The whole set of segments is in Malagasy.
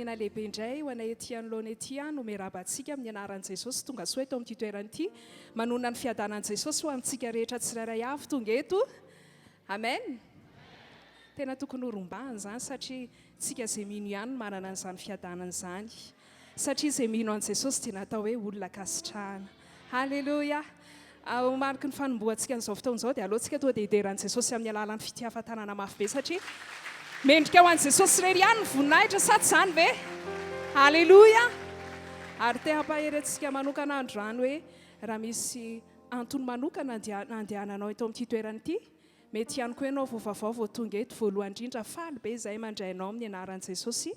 Fifaliana lehibe indray ho anay ety anoloana ety no miarahaba antsika amin'ny anaran'i Jesosy tonga soa eto amin'ity toerana ity. Manonona ny fiadanan'i Jesosy ho amintsika rehetra tsirairay avy tonga eto. Amen. Tena tokony ho rombahana izany satria tsika izay mino ihany no manana an'izany fiadanana izany. Satria izay mino an'i Jesosy dia natao hoe olona ankasitrahana. Haleloia! Ho mariky ny fanombohantsika an'izao fotoana izao dia aleo tsika tonga dia hidera an'i Jesosy amin'ny alalan'ny fitiavan-tanana mafy be satria mendrika ho an'i Jesosy irery ihany ny voninahitra sa tsy izany ve? Haleloia! Ary te hampahery antsika manokana androany hoe raha misy antony manokana andehananao eto amin'ity toerana ity Mety ihany koa ianao vao vaovao vao tonga eto, voalohany indrindra faly be izahay mandray anao amin'ny anaran'i Jesosy,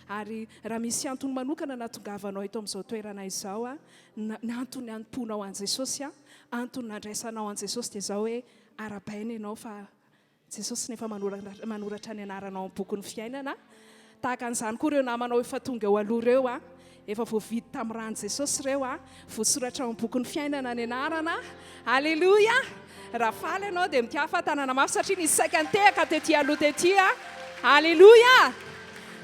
ary raha misy antony manokana nahatongavanao eto amin'izao toerana izao, ny antony hanompoanao an'i Jesosy, antony nandraisanao an'i Jesosy dia izao hoe arahabaina ianao fa Jesosy nefa manoratra ny anaranao amin'ny bokin'ny fiainana. Tahaka an'izany koa ireo namanao efa tonga eo aloha ireo a! Efa voavidy tamin'ny ran'i Jesosy ireo a! Voasoratra ao amin'ny bokin'ny fiainana ny anarana. Aleloia! Raha faly ianao dia mikafa tanana mafy satria nisy saika nitehaka tety aloha tety a! Aleloia!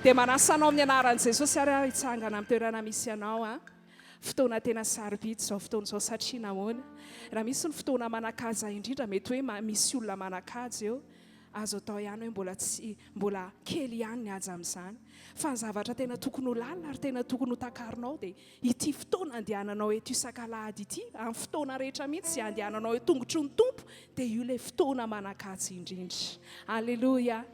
Dia manasa anao amin'ny anaran'i Jesosy ary aho hitsangana amin'ny toerana misy anao a! Fotoana tena sarobidy izao fotoana izao satria nahoana? Raha misy ny fotoana manan-kaja indrindra mety hoe misy olona manan-kaja eo, Azo atao ihany hoe mbola tsy mbola kely ihany ny haja amin'izany. Fa ny zavatra tena tokony ho lalina ary tena tokony ho takarinao dia ity fotoana andehananao eto isak'alahady ity, amin'ny fotoana rehetra mihitsy izay andehananao eo tongotry ny Tompo dia io ilay fotoana manan-kaja indrindra. Aleloia!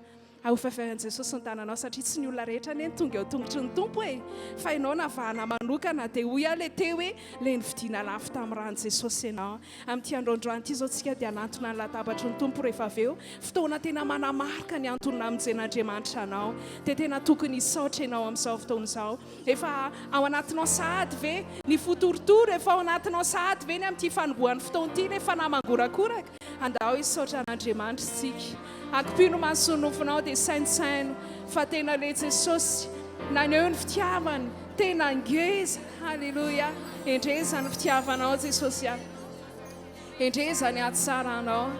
Ahofefain'i Jesosy ny tananao satria tsy ny olona rehetra anie no tonga eo tongotry ny Tompo e! Fa ianao navahana manokana dia hoy aho ilay teo hoe ilay nividiana lafo tamin'ny ran'i Jesosy ianao. Amin'ity andro androany ity izao tsika dia hanantona ny latabatry ny Tompo rehefa avy eo. Fotoana tena manamarika ny antony namonjen'Andriamanitra anao. Dia tena tokony hisaotra ianao amin'izao fotoana izao. Efa ao anatinao sahady ve ny fo torotoro? Efa ao anatinao sahady ve ny amin'ity fanombohan'ny fotoana ity ilay fanahy mangorakoraka? Andao hisaotra an'Andriamanitra isika. Akipio ny mason'ny nofonao dia saintsaino fa tena ilay Jesosy naneho ny fitiavany tena ngeza. Haleloia! Endrey izany fitiavanao Jesosy a! Endrey izany hatsaranao.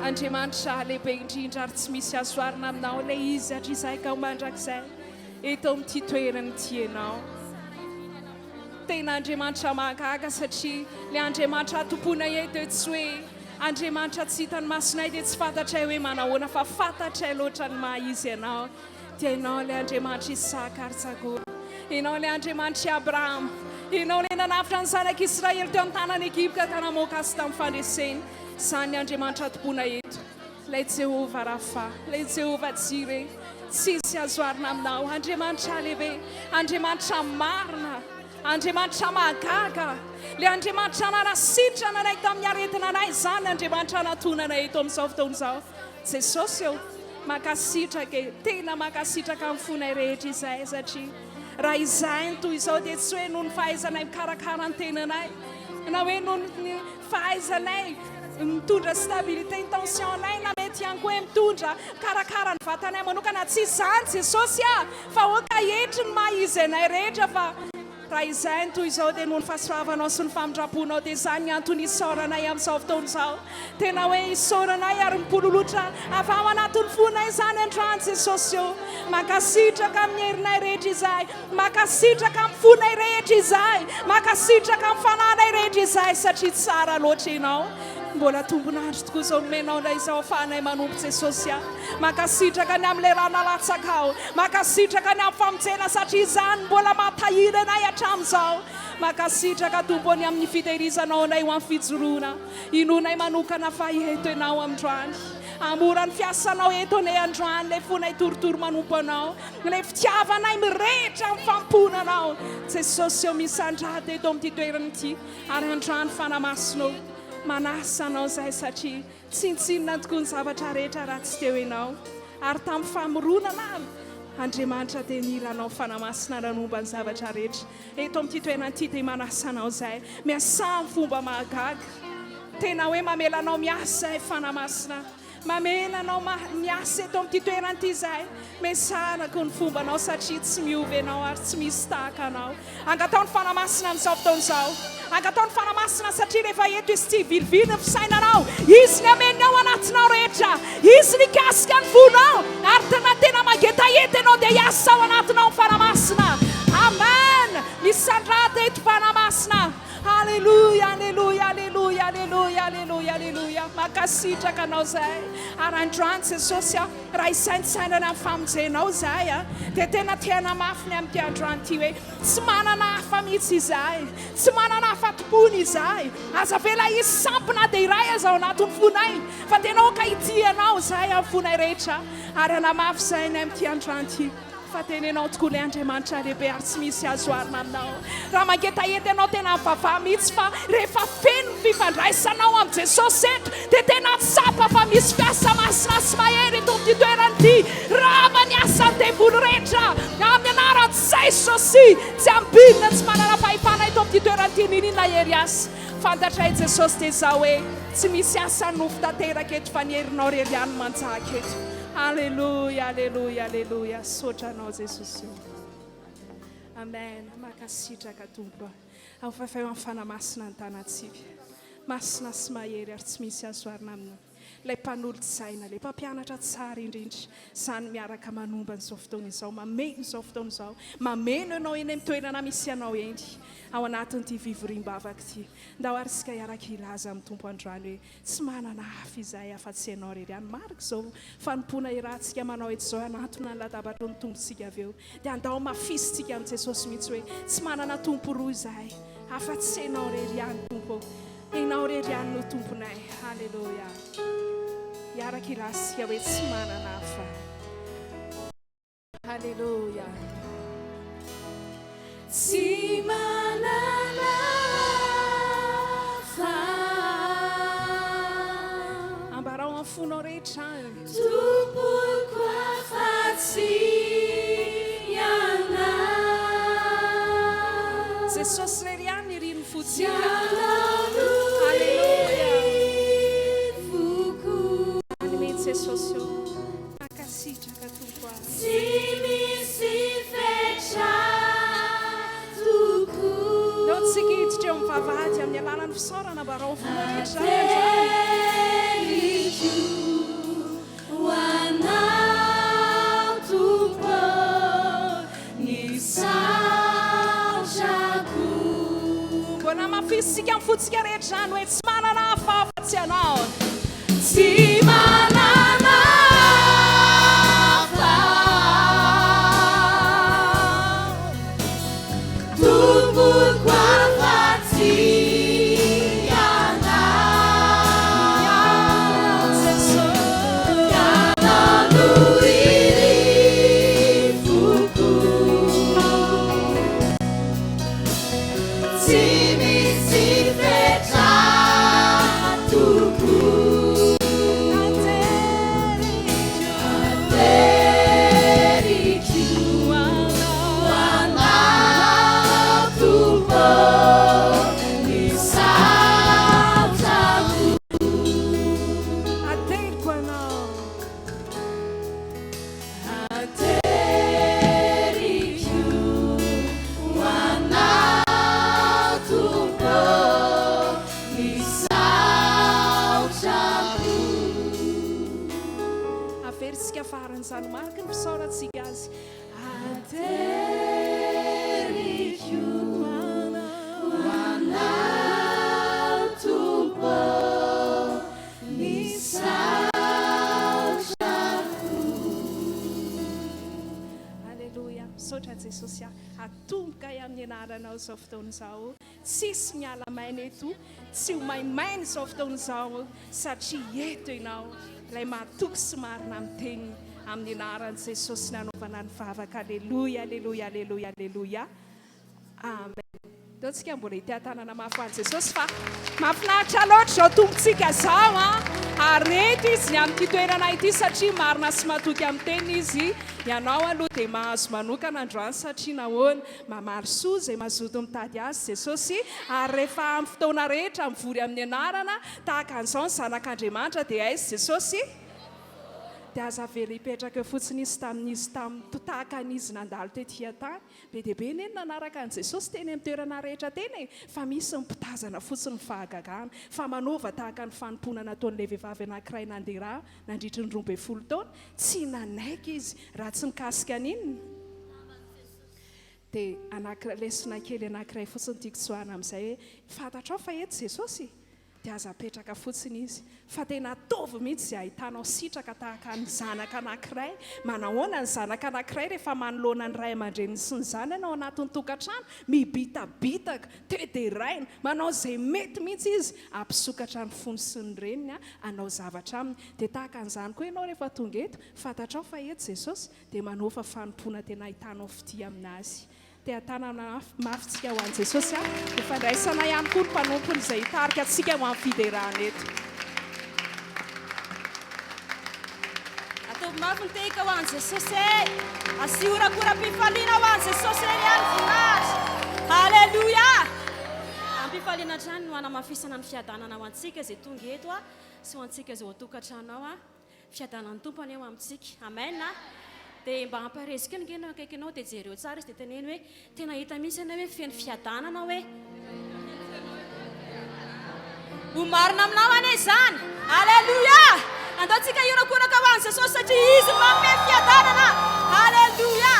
Andriamanitra lehibe indrindra ary tsy misy azo oharina aminao ilay izy hatrizay ka ho mandrakizay eto amin'ity toerana ity ianao. Tena Andriamanitra mahagaga satria ilay Andriamanitra tompoinay eto tsy hoe Andriamanitra tsy hitan'ny masonay dia tsy fantatray hoe manahoana fa fantatray loatra ny maha izy anao. Dia Ianao ilay Andriamanitr'i Isaka ary Jakoba. Ianao ilay Andriamanitr'i Abrahama. Ianao ilay nanavotra ny zanak'Israely teo amin'ny tanan'i Egypta ka namoaka azy tamin'ny fandresena. Izany ny Andriamanitra tompoina eto. Ilay Jehovah Rafa, ilay Jehovah Jireh. Tsisy azo oharina aminao. Andriamanitra lehibe, Andriamanitra marina, Andriamanitra mahagaga, ilay Andriamanitra nanasitrana anay tamin'ny aretina anay. Izany ny Andriamanitra anatonanay eto amin'izao fotoana izao. Jesosy ô, mankasitraka e, tena mankasitraka amin'ny fonay rehetra izahay satria raha izahay no toy izao dia tsy hoe noho ny fahaizanay mikarakara ny tenanay na hoe noho ny fahaizanay mitondra stabilité ny tension-nay na mety ihany koa hoe mitondra mikarakara ny vatanay manokana, tsy izany Jesosy a, fa aoka hetry ny maha izy anay rehetra fa Raha izay no toy izao dia noho ny fahasoavanao sy ny famindram-ponao dia izany ny antony isaoranay amin'izao fotoana izao. Tena hoe isaoranay ary mipololotra avy ao anatin'ny fonay izany androany Jesosy ô. Mankasitraka amin'ny herinay rehetra izahay, mankasitraka amin'ny fonay rehetra izahay, mankasitraka amin'ny fanahinay rehetra izahay satria tsara loatra Ianao. Mbola tombon'andro tokoa izao nomenao indray izao ahafahanay manompo Jesosy a. Mankasitraka ny amin'ilay rà nalatsakao. Mankasitraka ny amin'ny famonjena satria izany mbola mahatahiry anay hatramin'izao. Mankasitraka Tompo ny amin'ny fitehirizanao anay ho amin'ny fijoroana. Inoanay manokana fa eto Ianao androany. Hamora ny fiasanao eto anie androany ilay fonay torotoro manompo Anao. Ilay fitiavanay mirehitra amin'ny fanompoana Anao. Jesosy ô misandrata eto amin'ity toerana ity ary androany Fanahy Masina ô manasa Anao izahay satria Tsinontsinona tokoa ny zavatra rehetra raha tsy teo Ianao. Ary tamin'ny famoronana ary, Andriamanitra dia nila Anao Fanahy Masina nanomba ny zavatra rehetra. Eto amin'ity toerana ity dia manasa Anao izahay. Miasà amin'ny fomba mahagaga. Tena hoe mamela Anao miasa izahay Fanahy Masina. Mamela Anao miasa eto amin'ity toerana ity izahay. Mesarako ny fombanao satria tsy miova Ianao ary tsy misy tahaka Anao. Angataho ny Fanahy Masina amin'izao fotoana izao. Angataho ny Fanahy Masina satria rehefa eto Izy tsy hivilivily ny fisainanao. Izy ny hameno ny ao anatinao rehetra. Izy ny hikasika ny fonao. Ary tena tena mangetaheta ianao dia hiasa ao anatinao ny Fanahy Masina. Mankasitraka Anao izahay. Ary androany Jesosy a, raha hisaintsainana ny famonjenao izahay a, dia tena te hanamafy ny amin'ity androany ity hoe tsy manana hafa mihitsy izahay, tsy manana hafa tompoina izahay. Aza avela hisy sampy na dia iray aza ao anatin'ny fonay, fa tena aoka hitia Anao izahay amin'ny fonay rehetra, ary hanamafy izahay ny amin'ity androany ity. Fa tena ianao tokoa ilay Andriamanitra lehibe ary tsy misy azo oharina aminao. Raha mangetaheta ianao tena mivavaha mihitsy fa rehefa feno ny fifandraisanao amin'i Jesosy eto dia tena tsapa fa misy fiasa masina sy mahery eto amin'ity toerana ity. Rava ny asan'ny devoly rehetra amin'ny anaran'i Jesosy. Tsy ambinina tsy manana fahefana eto amin'ity toerana ity n'inon'inona hery asa. Fantatray Jesosy dia izao hoe tsy misy asa nofo tanteraka eto fa ny herinao irery ihany no manjaka eto. Aleloia aleloia aleloia saotra anao Jesosy o. Amen mankasitraka Tompo a. Aofafaio amin'ny Fanahy Masina ny tanantsika. Masina sy mahery ary tsy misy azo oharina aminy. Ilay mpanolotsaina, ilay mpampianatra tsara indrindra. Izany miaraka manomba an'izao fotoana izao, mameno izao fotoana izao, mameno ianao eny amin'ny toerana misy anao eny, ao anatin'ity fivoriam-bavaka ity. Ndao ary isika hiaraka hilaza amin'ny Tompo androany hoe, Tsy manana hafa izahay afa-tsy Ianao irery ihany. Marika izao fanompoana iarahantsika manao eto izao, hanantona ny latabatry ny Tompontsika avy eo. Dia andao hamafisintsika amin'i Jesosy mihitsy hoe, Tsy manana Tompo roa izahay, afa-tsy Ianao irery ihany, Tompo ô. Ianao irery ihany no Tomponay. Haleloia. Hiaraka hilaza isika hoe, Tsy manana hafa. Haleloia. Tsy manana hafa. Ambarao amin'ny fonao rehetra. Tompoko afa-tsy Ianao. Jesosy irery ihany irin'ny fontsika. Ianao no Haleloia. irin'ny foko. Any mihitsy Jesosy ô. Mankasitraka Tompo a. Tsy misy fetra tokoa. Ndao tsika hiditra eo amin'ny vavahady amin'ny alalan'ny fisaorana ambarao ny finoana rehetra izany androany. Ateriko ho Anao Tompo ny saotrako. Mbola hamafisintsika amin'ny fontsika rehetra izany hoe tsy manana hafa afa-tsy Ianao. Tsy manana hafa Tompoko afa-tsy Ianao Ianao no irifoko Tsy misy fetra tokoa. Ateriko ho Anao Tompo ny saotrako. Ateriko Anao. Ateriko ho Anao Tompo ny saotrako. Averintsika faran'izany mariky ny fisaorantsika Azy. Ateriko ho Anao Tompo ny saotrako. Aleloia, misaotra Jesosy a, atomboka amin'ny anaranao izao fotoana izao, tsisy miala maina eto, tsy ho maimaina izao fotoana izao satria eto ianao, ilay mahatoky sy marina amin'ny teniny, amin'ny anaran'i Jesosy nanaovana ny vavaka, aleloia, aleloia, aleloia, aleloia. Amen. Ndao tsika mbola hiteha-tanana mafy ho an'i Jesosy fa mahafinaritra loatra izao Tompontsika izao an! Ary eto Izy ny amin'ity toerana ity satria marina sy matoky amin'ny teniny Izy. Ianao aloha dia mahazo manokana androany satria nahoana? Mamaly soa izay mazoto mitady Azy Jesosy ary rehefa amin'ny fotoana rehetra mivory amin'ny anarana tahaka an'izao ny Zanak'Andriamanitra dia aiza Jesosy? Dia aza avela hipetraka eo fotsiny Izy tamin'izy tamin'ny tahaka an'izy nandalo tety an-tany. Be dia be anie ny nanaraka an'i Jesosy teny amin'ny toerana rehetra teny e! Fa misy ny mpitazana fotsiny ny fahagagana, fa manova tahaka ny fanompoana nataon'ilay vehivavy anankiray nandeha rà nandritry ny 12 taona, tsy nanaiky izy raha tsy nikasika an'inona? Dia anankiray, lesona kely anankiray fotsiny tiako tsoahana amin'izay hoe, fantatrao fa eto Jesosy? Dia aza apetraka fotsiny izy fa tena ataovy mihitsy izay ahitanao sitraka tahaka ny zanaka anankiray. Manahoana ny zanaka anankiray rehefa manoloana ny ray aman-dreniny sy ny zanany ao anatin'ny tokantrano? Mibitabitaka, te deraina, manao izay mety mihitsy izy hampisokatra ny fony sy ny reniny hanao zavatra aminy. Dia tahaka an'izany koa ianao rehefa tonga eto, fantatrao fa eto Jesosy dia manofa fanompoana tena ahitanao fitia aminazy. Teha-tanana mafy tsika ho an'i Jesosy a! Ho fandraisana ihany koa ny mpanompony izay hitarika antsika ho amin'ny fiderana eto. Ataovy mafy ny tehaka ho an'i Jesosy e! Asio horakoram-pifaliana ho an'i Jesosy irery ihany voninahitra! Haleloia! Am-pifaliana hatrany no hanamafisana ny fiadanana ho antsika izay tonga eto sy ho antsika izay ao an-tokantrano ao. Fiadanan'ny Tompo anie ho amintsika. Amen a! Dia mba ampaherezo kely ange ny eo akaikinao dia jereo tsara izy dia teneno hoe, tena hita mihitsy ianao hoe feno fiadanana hoe. Ho marina aminao anie izany. Aleloia! Andao tsika hihorakoraka ho an'i Jesosy satria Izy no manome fiadanana. Aleloia!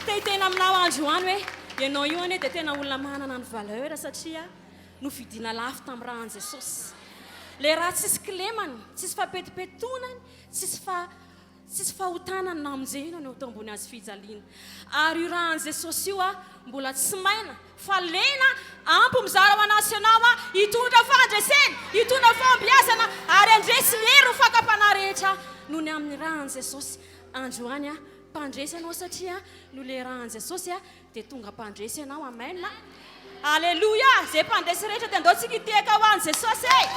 Te hiteny aminao androany hoe, ianao io anie dia tena olona manana ny valeur satria novidiana lafo tamin'ny ràn'i Jesosy. Ilay rà tsisy kilemany, tsisy fampetipetonany, tsisy fa tsisy fahotana no namonjena anao teo ambony hazo fijaliana. Ary io ràn'i Jesosy io mbola tsy maina fa lena, ampy mizara ho anà sy ianao hitondra fandresena, hitondra fahombiazana ary handresy ny hery ho fakam-panahy rehetra noho ny amin'ny ràn'i Jesosy. Androany mpandresy ianao satria noho ilay ràn'i Jesosy Dia tonga mpandresy ianao, amen. Aleloia! Izay mpandresy rehetra dia andao tsika hitehaka ho an'i Jesosy e!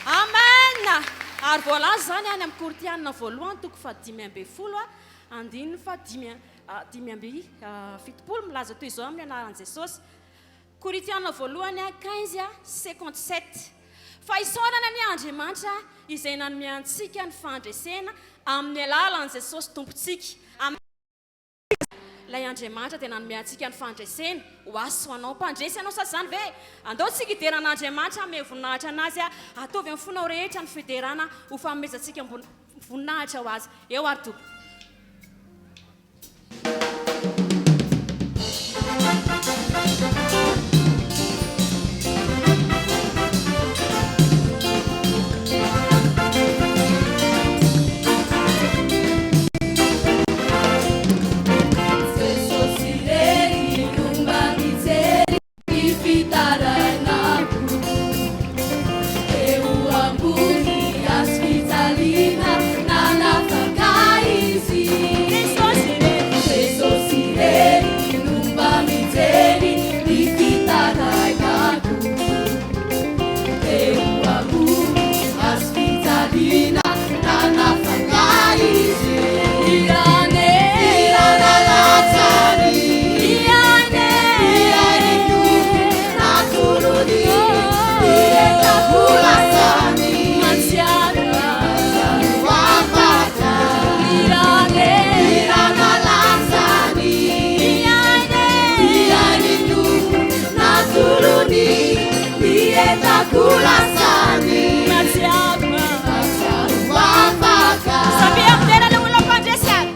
Amen! Ary voalaza izany any amin'ny Korintiana voalohany toko faha-15 andininy faha-75 milaza toy izao amin'ny anaran'i Jesosy. Korintiana voalohany 15 57 Fa isaorana anie Andriamanitra izay nanome antsika ny fandresena amin'ny alalan'i Jesosy Tompontsika. Amen. Ilay Andriamanitra dia nanome antsika ny fandresena. Ho ahy sy ho anao. Mpandresy ianao sa tsy izany ve? Andao tsika hidera an'Andriamanitra, hanome voninahitra an'Azy. Ataovy amin'ny fonao rehetra ny fiderana ho fanomezantsika voninahitra ho Azy. Eo ary Tompoko. Jesosy irery no mba mijery ny fitarainako. Teo ambony hazo fijaliana nanafaka Izy. Jesosy irery no mba mijery ny fitarainako. Teo ambony hazo fijaliana nanafaka Izy. Ny rà nalatsany. Samia midera ilay olona mpandresy ary.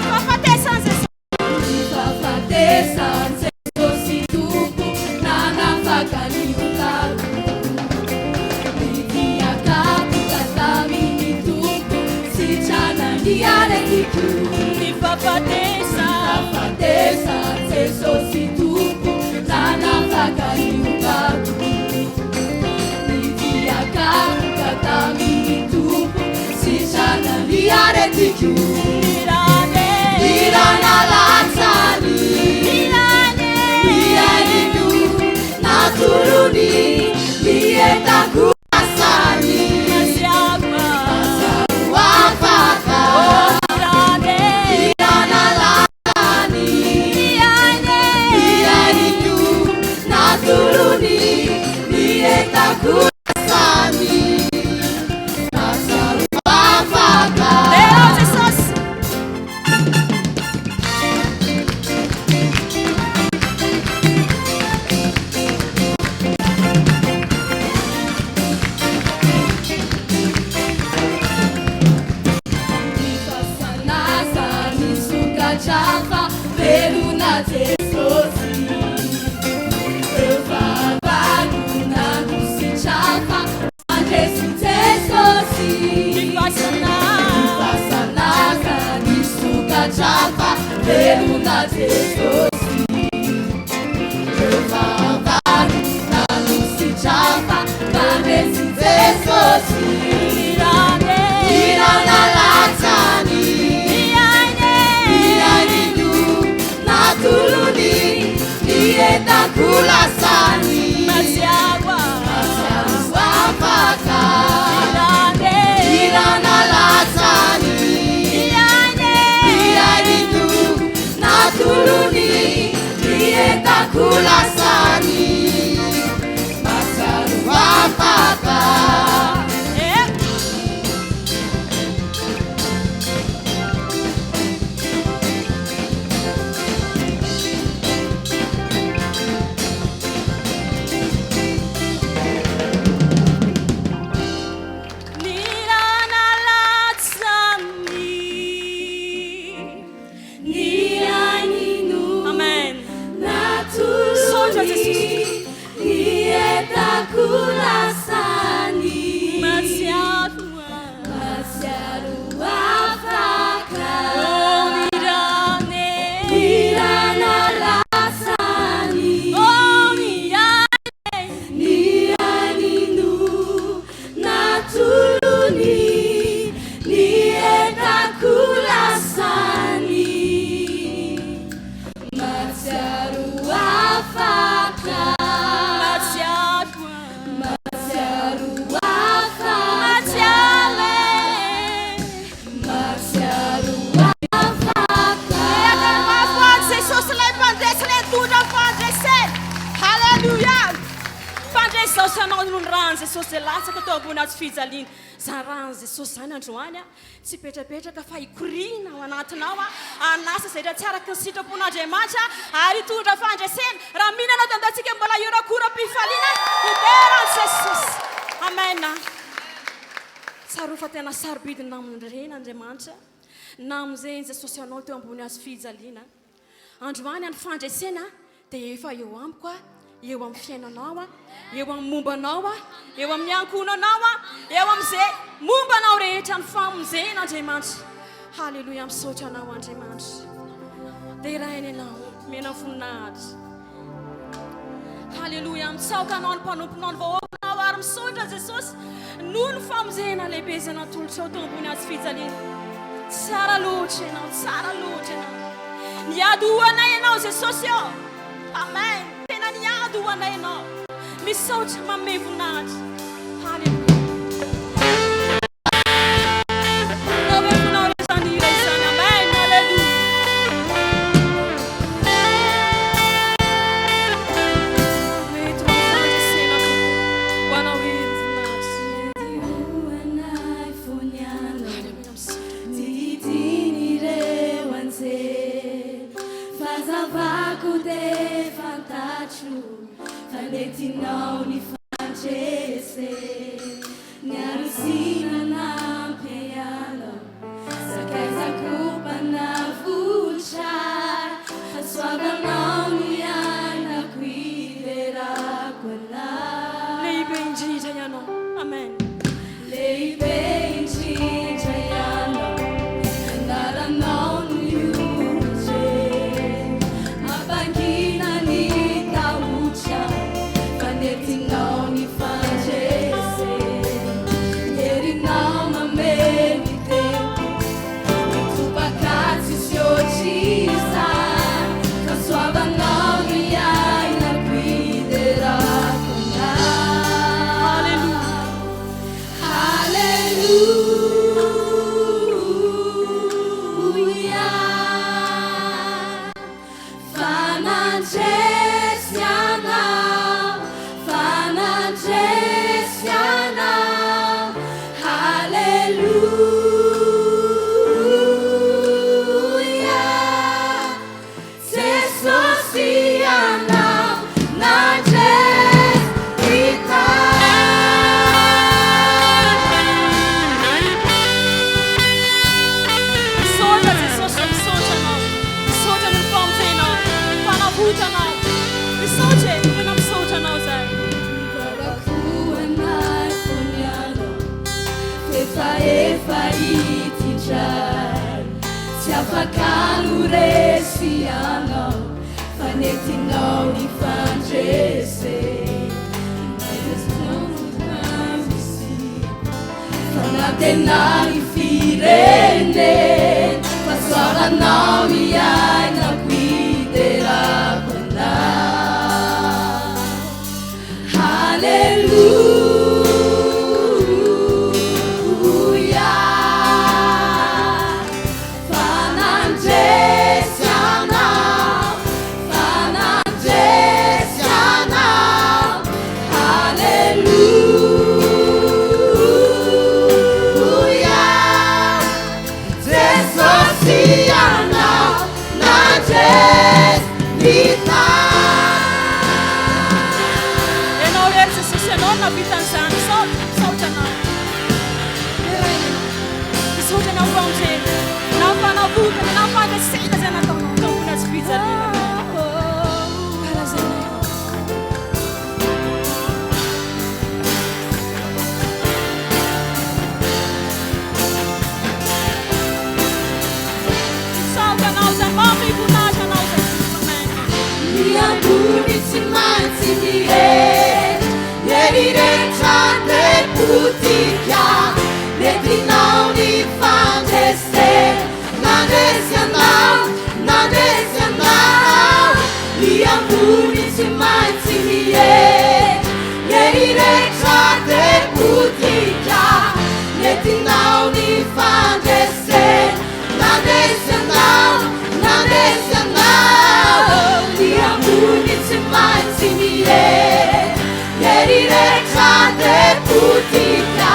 Fahafatesan'i Jesosy. Ny fahafatesan'i Jesosy Tompo nanafaka ny otako. Ny diak'akoka tamin'ny Tompo sitrana ny aretiko. Ny fahafatesan'i Fahafatesan'i Jesosy Tompo nanafaka ny otako. Ny diak'akoka tamin'ny Tompo sitrana ny aretiko. Ny ràny. Ny rà nalatsany. Ny ràny. Ny ainy no natolony, ny entako lasany. Mahatsiaro Mahatsiaro afaka. Oh, ny ràny. Ny rà nalatsany. Ny ainy. Ny ainy no natolony, ny entako lasany. Mahatsiaro afaka. Derao Jesosy. Jesosy. Ireo fahavalo nanositrafa nandresy Jesosy. Ny ra nalatsany, ny ainy no natolony, ny entako lasany. Mahatsiaro afaka, ny ra nalatsany, ny ainy no natolony, ny entako lasany. Mahatsiaro afaka. Ny ra nalatsany. Ny ainy no Amen. Misaotra natolony, Jesosy. Ny entako lasany. Mahatsiaro. Mahatsiaro afaka. Oh, ny rany. Ny ra nalatsany. Oh, ny ainy. Ny ainy no natolony, ny entako lasany. Mahatsiaro afaka. Mahatsiaro. Mahatsiaro afaka. Mahatsiaro. Mahatsiaro afaka. Mafy ho an'i Jesosy, ilay mpandresy, ilay nitondra ny fandresena. Halleluja. Mpandresy izao sy anao noho ny ran'i Jesosy izay latsaka teo ambony hazo fijaliana. Izany ran'i Jesosy izany androany a, tsy hipetrapetraka fa hikoriana ao anatinao a, hanasa izay rehetra tsy araka ny sitrapon'Andriamanitra ary hitondra fandresena. Raha mino ianao dia andaontsika mbola hiorakoram-pifaliana hidera an'i Jesosy. Amen. Tsarovy fa tena sarobidy namonjena Andriamanitra. Namonjen'i Jesosy anao teo ambony hazo fijaliana. Androany ny fandresena dia efa eo amiko, eo amin'ny fiainanao, eo amin'ny mombanao, eo amin'ny ankohonanao, eo amin'izay mombanao rehetra ny famonjena Andriamanitra. Haleloia, misaotra anao Andriamanitra. Deraina ianao, mena voninahitra. Haleloia, mitsaoka anao ny mpanomponao, ny vahoakanao ary misaotra Jesosy noho ny famonjena lehibe izay natolotrao teo ambony hazo fijaliana. Tsara loatra ianao, tsara loatra ianao. Niady ho anay ianao Jesosy ô. Amen. Tena niady ho anay ianao. Misaotra, manome voninahitra. Haleloia. Nao hoe fonao re izany hira izany. Amen. Haleloia. Mety ho amin'ny fandresena Tompo. Ho anao hery voninahitra. Anay fonianao. Haleloia. Misaotra. Didin'ireo anjely fazavako de fantatro fa nentinao ny fandrese niarosina nampianao sakaizako mpanavotra fahasoavanao ny ainako iderako anao. Lehibe indrindra ianao. Amen. Lehibe indrindra ianao, anaranao no ioje mampangina ny tahotra fa nentinao ny fandrese herinao mamely tempo mitopaka tsisy ohatr'izany fahasoavanao ny ainako iderako anao. Haleloia, fa nandresy anao, fa nandresy anao. Haleloia, Jesosy anao nandresy hita. Misaotra Jesosy, misaotra anao. Misaotra ny famonjenao, fanavotanao. Misaotra e, tena misaotra anao zay. Vavako anay fonianao fefa efa itindray tsy afaka noresy. Nentinao ny fandresena. Fanantenan'ny firenena, fahasoavanao iainako hiderako anao. Haleloia, fa nandresy anao, fa nandresy anao. Haleloia, Jesosy ianao nandresy ny Ianao irery Jesosy, Ianao no nahavita an'izany. Misaotra, misaotra Anao. Deraina Ianao. Misaotra Anao Mpamonjy, na ny fanavotana, na ny fandresena izay nataonao tao ambony hazofijaliana. Ankalazainay Ianao. Misaotra Anao izay manome voninahitra Anao izay Tompo. Amen. Ny ambony tsy maintsy mihetra, hery rehetra dia potika. Nentinao ny fandresena, nandresy anao, nandresy anao. Ny ambony tsy maintsy mihetra, hery rehetra dia potika. Nentinao ny fandresena, nandresy anao, nandresy anao. Ny ambony tsy maintsy mihetra, hery rehetra dia potika.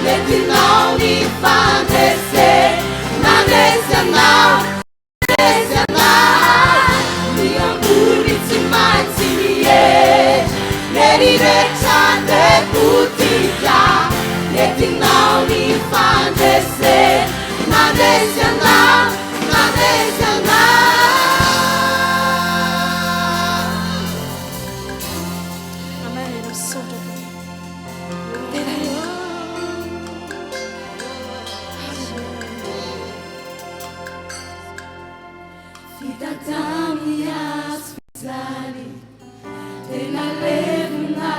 Nentinao ny fandresena, nandresy anao, nandresy anao. Ny ambony tsy maintsy mihetra, hery rehetra dia potika. Nentinao ny fandresena, nandresy anao, nandresy anao. Amen. Misaotra Tompo. Deraina. Vita tamin'ny hazo fijaliana, tena levona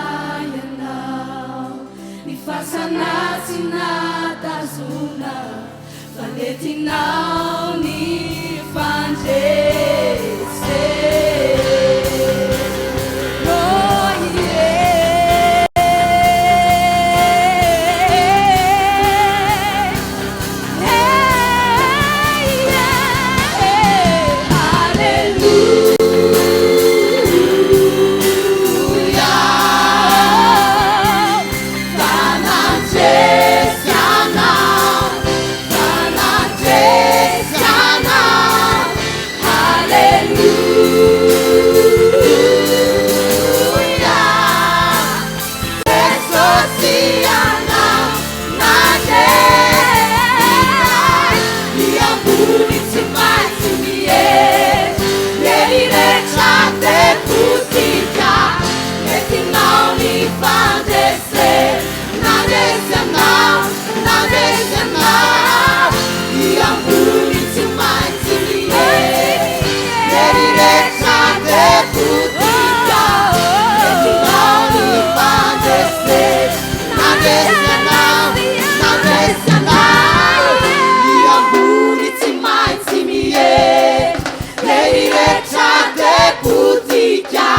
ianao. Ny fasana tsy nahatazona, fa nentinao ny fandresena. Oh yeah. Hey, yeah. Haleloia, fa nandresy anao, fa nandresy anao. Haleloia, Jesosy ianao nandresy. Ny ambony tsy maintsy mihetra, hery rehetra dia potika. Nentinao ny fandresena, nandresy anao, nandresy anao. Ny ambony tsy maintsy mihetra, hery rehetra dia potika. Nentinao ny fandresena, nandresy anao, nandresy anao. Ny ambony tsy maintsy mihetra, hery rehetra dia potika.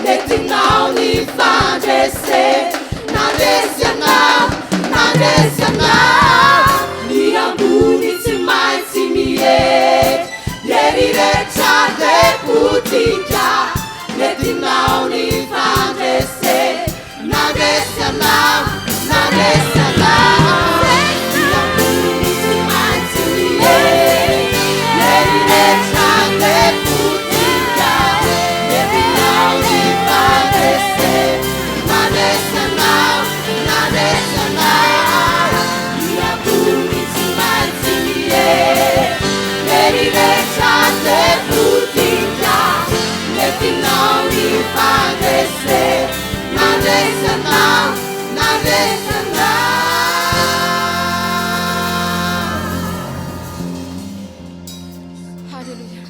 Nentinao ny fandresena, nandresy anao, nandresy anao. Ny ambony tsy maintsy mihetra, hery rehetra dia potika. Nentinao ny fandresena, nandresy anao, nandresy anao. Ny ambony tsy maintsy mihetra, hery rehetra dia potika. Nentinao ny fandresena, nandresy anao, nandresy anao. Ny ambony tsy maintsy mihetra, hery rehetra dia potika. Nentinao ny fandresena, nandresy anao, nandresy anao. Haleloia.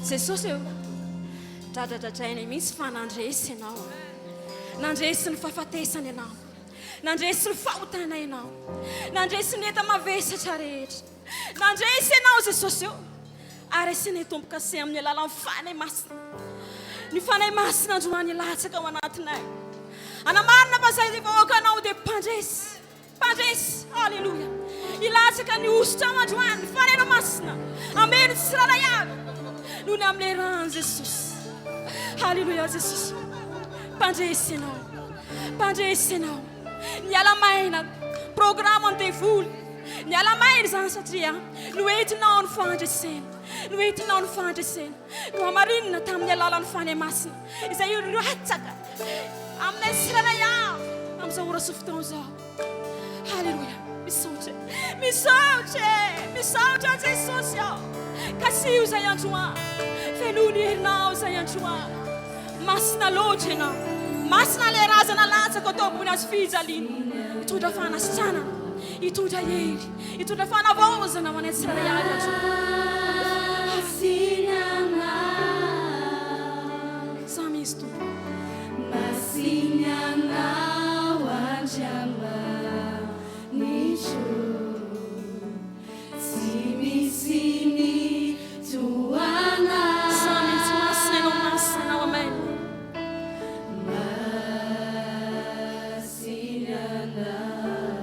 Jesosy eo. Dradradradrainay mihitsy fa nandresy ianao. Nandresy ny fahafatesana ianao. Nandresy ny fahotana ianao. Nandresy ny enta-mavesatra rehetra. Nandresy ianao Jesosy ô. Ary asianay tombo-kase amin'ny alalan'ny Fanahy Masina. Ny Fanahy Masina androany hilatsaka ao anatinay. Hanamarina fa izay vahoakanao dia mpandresy. Mpandresy! Aleloia! Hilatsaka ny hosotra ao androany ny Fanahinao Masina. Hameno ny tsirairay avy noho ny amin'ilay ran'i Jesosy. Aleloia Jesosy. Mpandresy ianao. Mpandresy ianao. Niala maina programa ny devoly. Niala maina izany satria noentinao ny fandresena. Noentinao ny fandresena. Nohamarinina tamin'ny alalan'ny Fanahy Masina izay hilatsaka aminay tsirairay avy amin'izao ora sy fotoana izao. Haleloia! Misaotra e! Misaotra e! Misaotra an'i Jesosy aho. Kasiho izay androany. Fenoy ny herinao izay androany. Masina loatra ianao. Masina ilay razana latsaka teo ambony hazo fijaliana. Hitondra fanasitranana, hitondra hery, hitondra fanavaozana ho anay tsirairay avy androany. Samy izy Tompo. Masina Anao Andriamanitro, tsy misy ny toa Anao. Samy izy Masina Ianao, Masina Ianao, Amen. Masina Anao.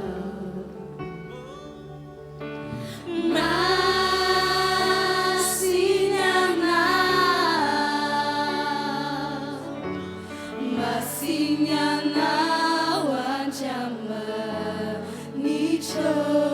Masina Anao, Masina Anao Andriamanitro.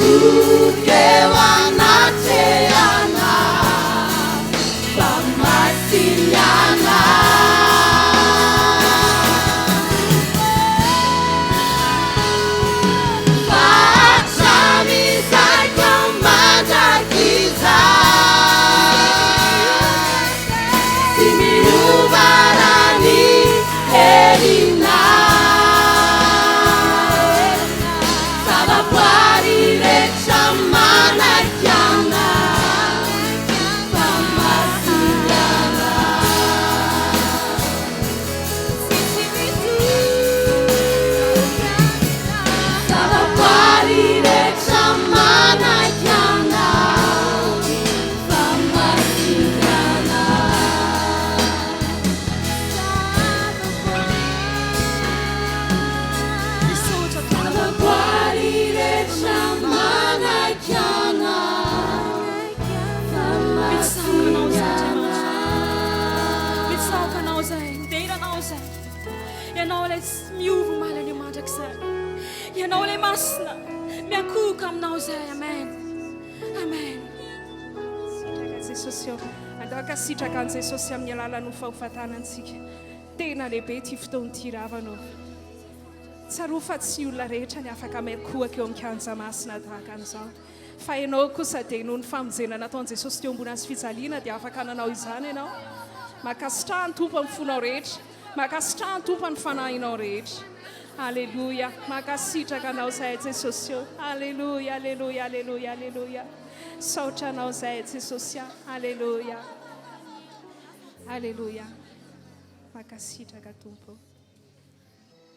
Miankohoka eo anatrehanao fa masina Fa hatramin'izay ka mandrakizay Tsy miova raha ny herinao Zavaboary rehetra manaiky anao Fa masina Zavaboary rehetra manaiky anao Fa masina Misaotra Tompo. Zavaboary rehetra manaiky anao Fa Mitsaoka anao masina izahay Andriamanitra. Mitsaoka anao izahay, midera anao izahay. Ianao ilay tsy miova omaly anio mandrakizay. Ianao ilay masina. Miankohoka aminao izahay. Amen. Amen. Sitraka Jesosy ô. Andao hankasitraka an'i Jesosy amin'ny alalan'ny fahofatanantsika. Tena lehibe ity fotoana ity ravana ô. Tsarovy fa tsy ny olona rehetra ny afaka miankohoka eo amin'ny kianja masina tahaka an'izao. Fa ianao kosa dia noho ny famonjena nataon'i Jesosy teo ambony hazo fijaliana dia afaka nanao izany ianao. Mankasitraha ny Tompo amin'ny fonao rehetra. Mankasitraha ny Tompo amin'ny fanahinao rehetra. Aleloia. Mankasitraka anao izahay Jesosy ô. Aleloia, aleloia, aleloia, aleloia. Misaotra anao izahay Jesosy a. Aleloia. Aleloia. Mankasitraka Tompo ô.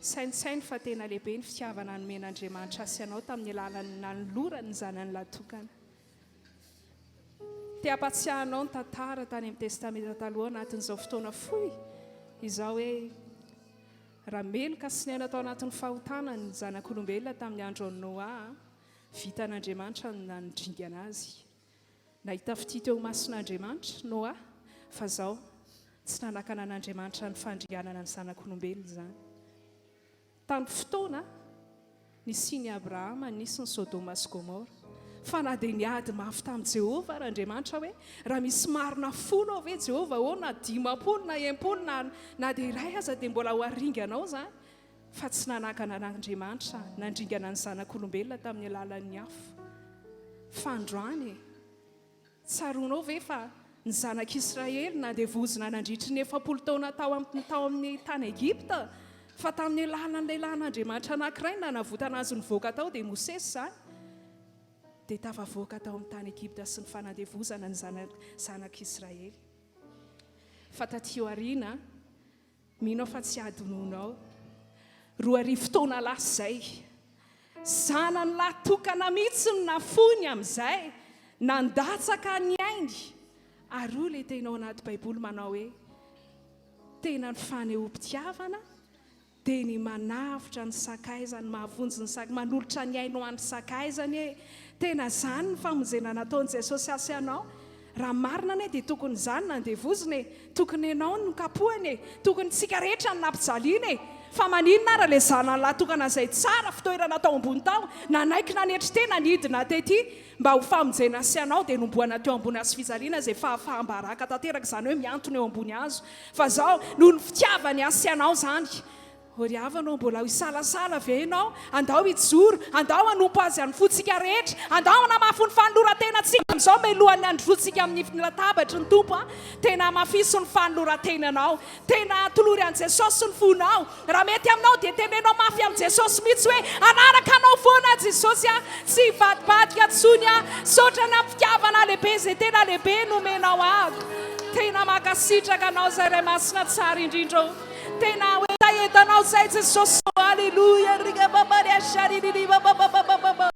Saintsaino fa tena lehibe ny fitiavana nomen'Andriamanitra ahy sy anao tamin'ny alalan'ny nanolorany ny Zanany Lahy Tokana. Te hampatsiahy anao ny tantara tany amin'ny Testamenta Taloha anatin'izao fotoana fohy izao hoe raha meloka sy niaina tao anatin'ny fahotana ny zanak'olombelona tamin'ny andron'i Noa, vitan'Andriamanitra ny nanodringana azy. Nahita fitia teo imason'Andriamanitra Noa, fa izao, tsy nanakana an'Andriamanitra ny fandringanana ny zanak'olombelona izany. Tamin'ny fotoana nisian'i Abrahama, nisy ny Sodoma sy Gomora. Fa na dia niady mafy tamin'i Jehovah ary Andriamanitra hoe, Raha misy marina folo ao ve Jehovah ô, na 50 na 60 na na dia iray aza dia mbola ho aringanao izany. Fa tsy nanakana an'Andriamanitra nandringana ny zanak'olombelona tamin'ny alalan'ny afo. Fa androany e! Tsaroanao ve fa ny zanak'Israely nandevozina nandritry ny 40 taona tao amin'ny tao amin'ny tany Egypta, fa tamin'ny alalan'ny lehilahin'Andriamanitra anankiray no nanavotana azy nivoaka tao, dia Mosesy izany, dia tafavoaka tao amin'ny tany Egypta sy ny fanandevozana ny zanak'Israely. Fa taty aoriana, Mino aho fa tsy hadinonao. 2000 taona lasa izay. Zanany lahy tokana mihitsy no nafoiny amin'izay, nandatsaka ny ainy. Ary hoy ilay teny ao anaty Baiboly manao hoe, Tena ny fanehoam-pitiavana dia ny manavotra ny sakaizany, mahavonjy ny sak, manolotra ny ainy ho an'ny sakaizany e! Tena izany ny famonjena nataon'i Jesosy ahy sy anao. Raha marina anie dia tokony izaho no nandevozina e! Tokony ianao no nokapohina e! Tokony tsika rehetra no nampijaliana e! Fa maninona ara ilay zanany lahy tokana izay tsara fitoerana tao ambony tao, nanaiky nanetry tena nidina tety mba ho famonjena sy anao dia nombohana teo ambony hazofijaliana izay fahafaham-baraka tanteraka izany hoe mihantona eo ambony hazo fa zao noho ny fitiavany ahy sy anao izany Ô ry havana ô, mbola hisalasala ve ianao? Andao hijoro, andao hanompo Azy amin'ny fontsika rehetra, andao hanamafy ny fanoloran-tenantsika amin'izao mialohan'ny handrosoantsika amin'ny latabatry ny Tompo. Tena hamafiso ny fanoloran-tenanao. Tena atolory an'i Jesosy ny fonao. Raha mety aminao dia teneno mafy amin'i Jesosy mihitsy hoe, Hanaraka Anao foana aho Jesosy a! Tsy hivadibadika intsony aho. Misaotra ny amin'ny fitiavana lehibe izay tena lehibe nomenao ahy. Tena mankasitraka Anao izay Ray Masina tsara indrindra ô. Tena hetahetanao zay Jesosy ô Aleloia Rika baba ria shaririri baba baba baba baba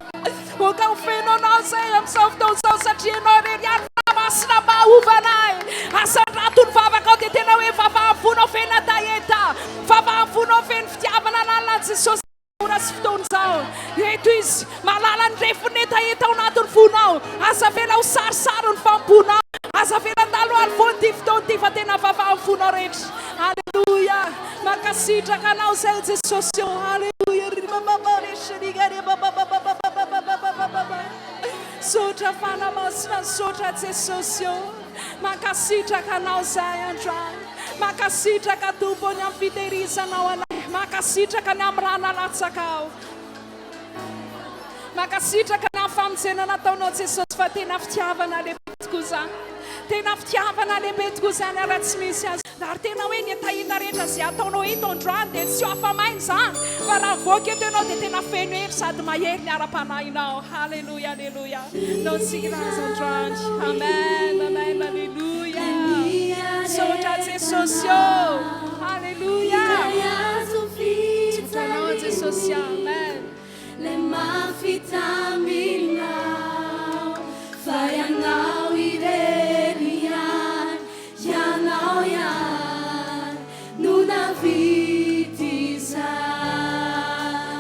Oka ho feno anao zay amin'izao fotoana izao satria ianao irery ihany Fanahy Masina mba hahova anay. Asandrato ny vavakao dia tena hoe vavaha-fonao feno hetaheta, vavaha-fonao feno fitiavana lalina an'i Jesosy. Ora sy fotoana izao. Eto Izy, mahalala ny refon'ny hetaheta ao anatin'ny fonao. Aza avela ho sarisary ny fanompoanao. Aza avela handalo ary foana ity fotoana ity fa tena vavaha ny fonao rehetra. Aleloia. Mankasitraka Anao izay Jesosy ô. Aleloia. Misaotra Fanahy Masina, misaotra Jesosy ô. Mankasitraka Anao izahay androany. Mankasitraka Tompo ny amin'ny fitehirizanao anay. Mankasitraka ny amin'ny rà nalatsakao. Mankasitraka ny amin'ny famonjena nataonao Jesosy fa tena fitiavana lehibe tokoa izany. Tena fitiavana lehibe tokoa izany ary raha tsy misy azy. Ary tena hoe ny hetaheta rehetra izay ataonao eto androany dia tsy ho afa-maina izany fa raha mivoaka eto ianao dia tena feno hery sady mahery ny ara-panahinao. Haleloia, aleloia. Nao tsika azy androany. Amen, amen, aleloia. Misaotra Jesosy ô. Haleloia. Misaotra anao Jesosy. Amen. Ilay mafy taminao fa ianao irery ihany, ianao ihany no nahavita izany.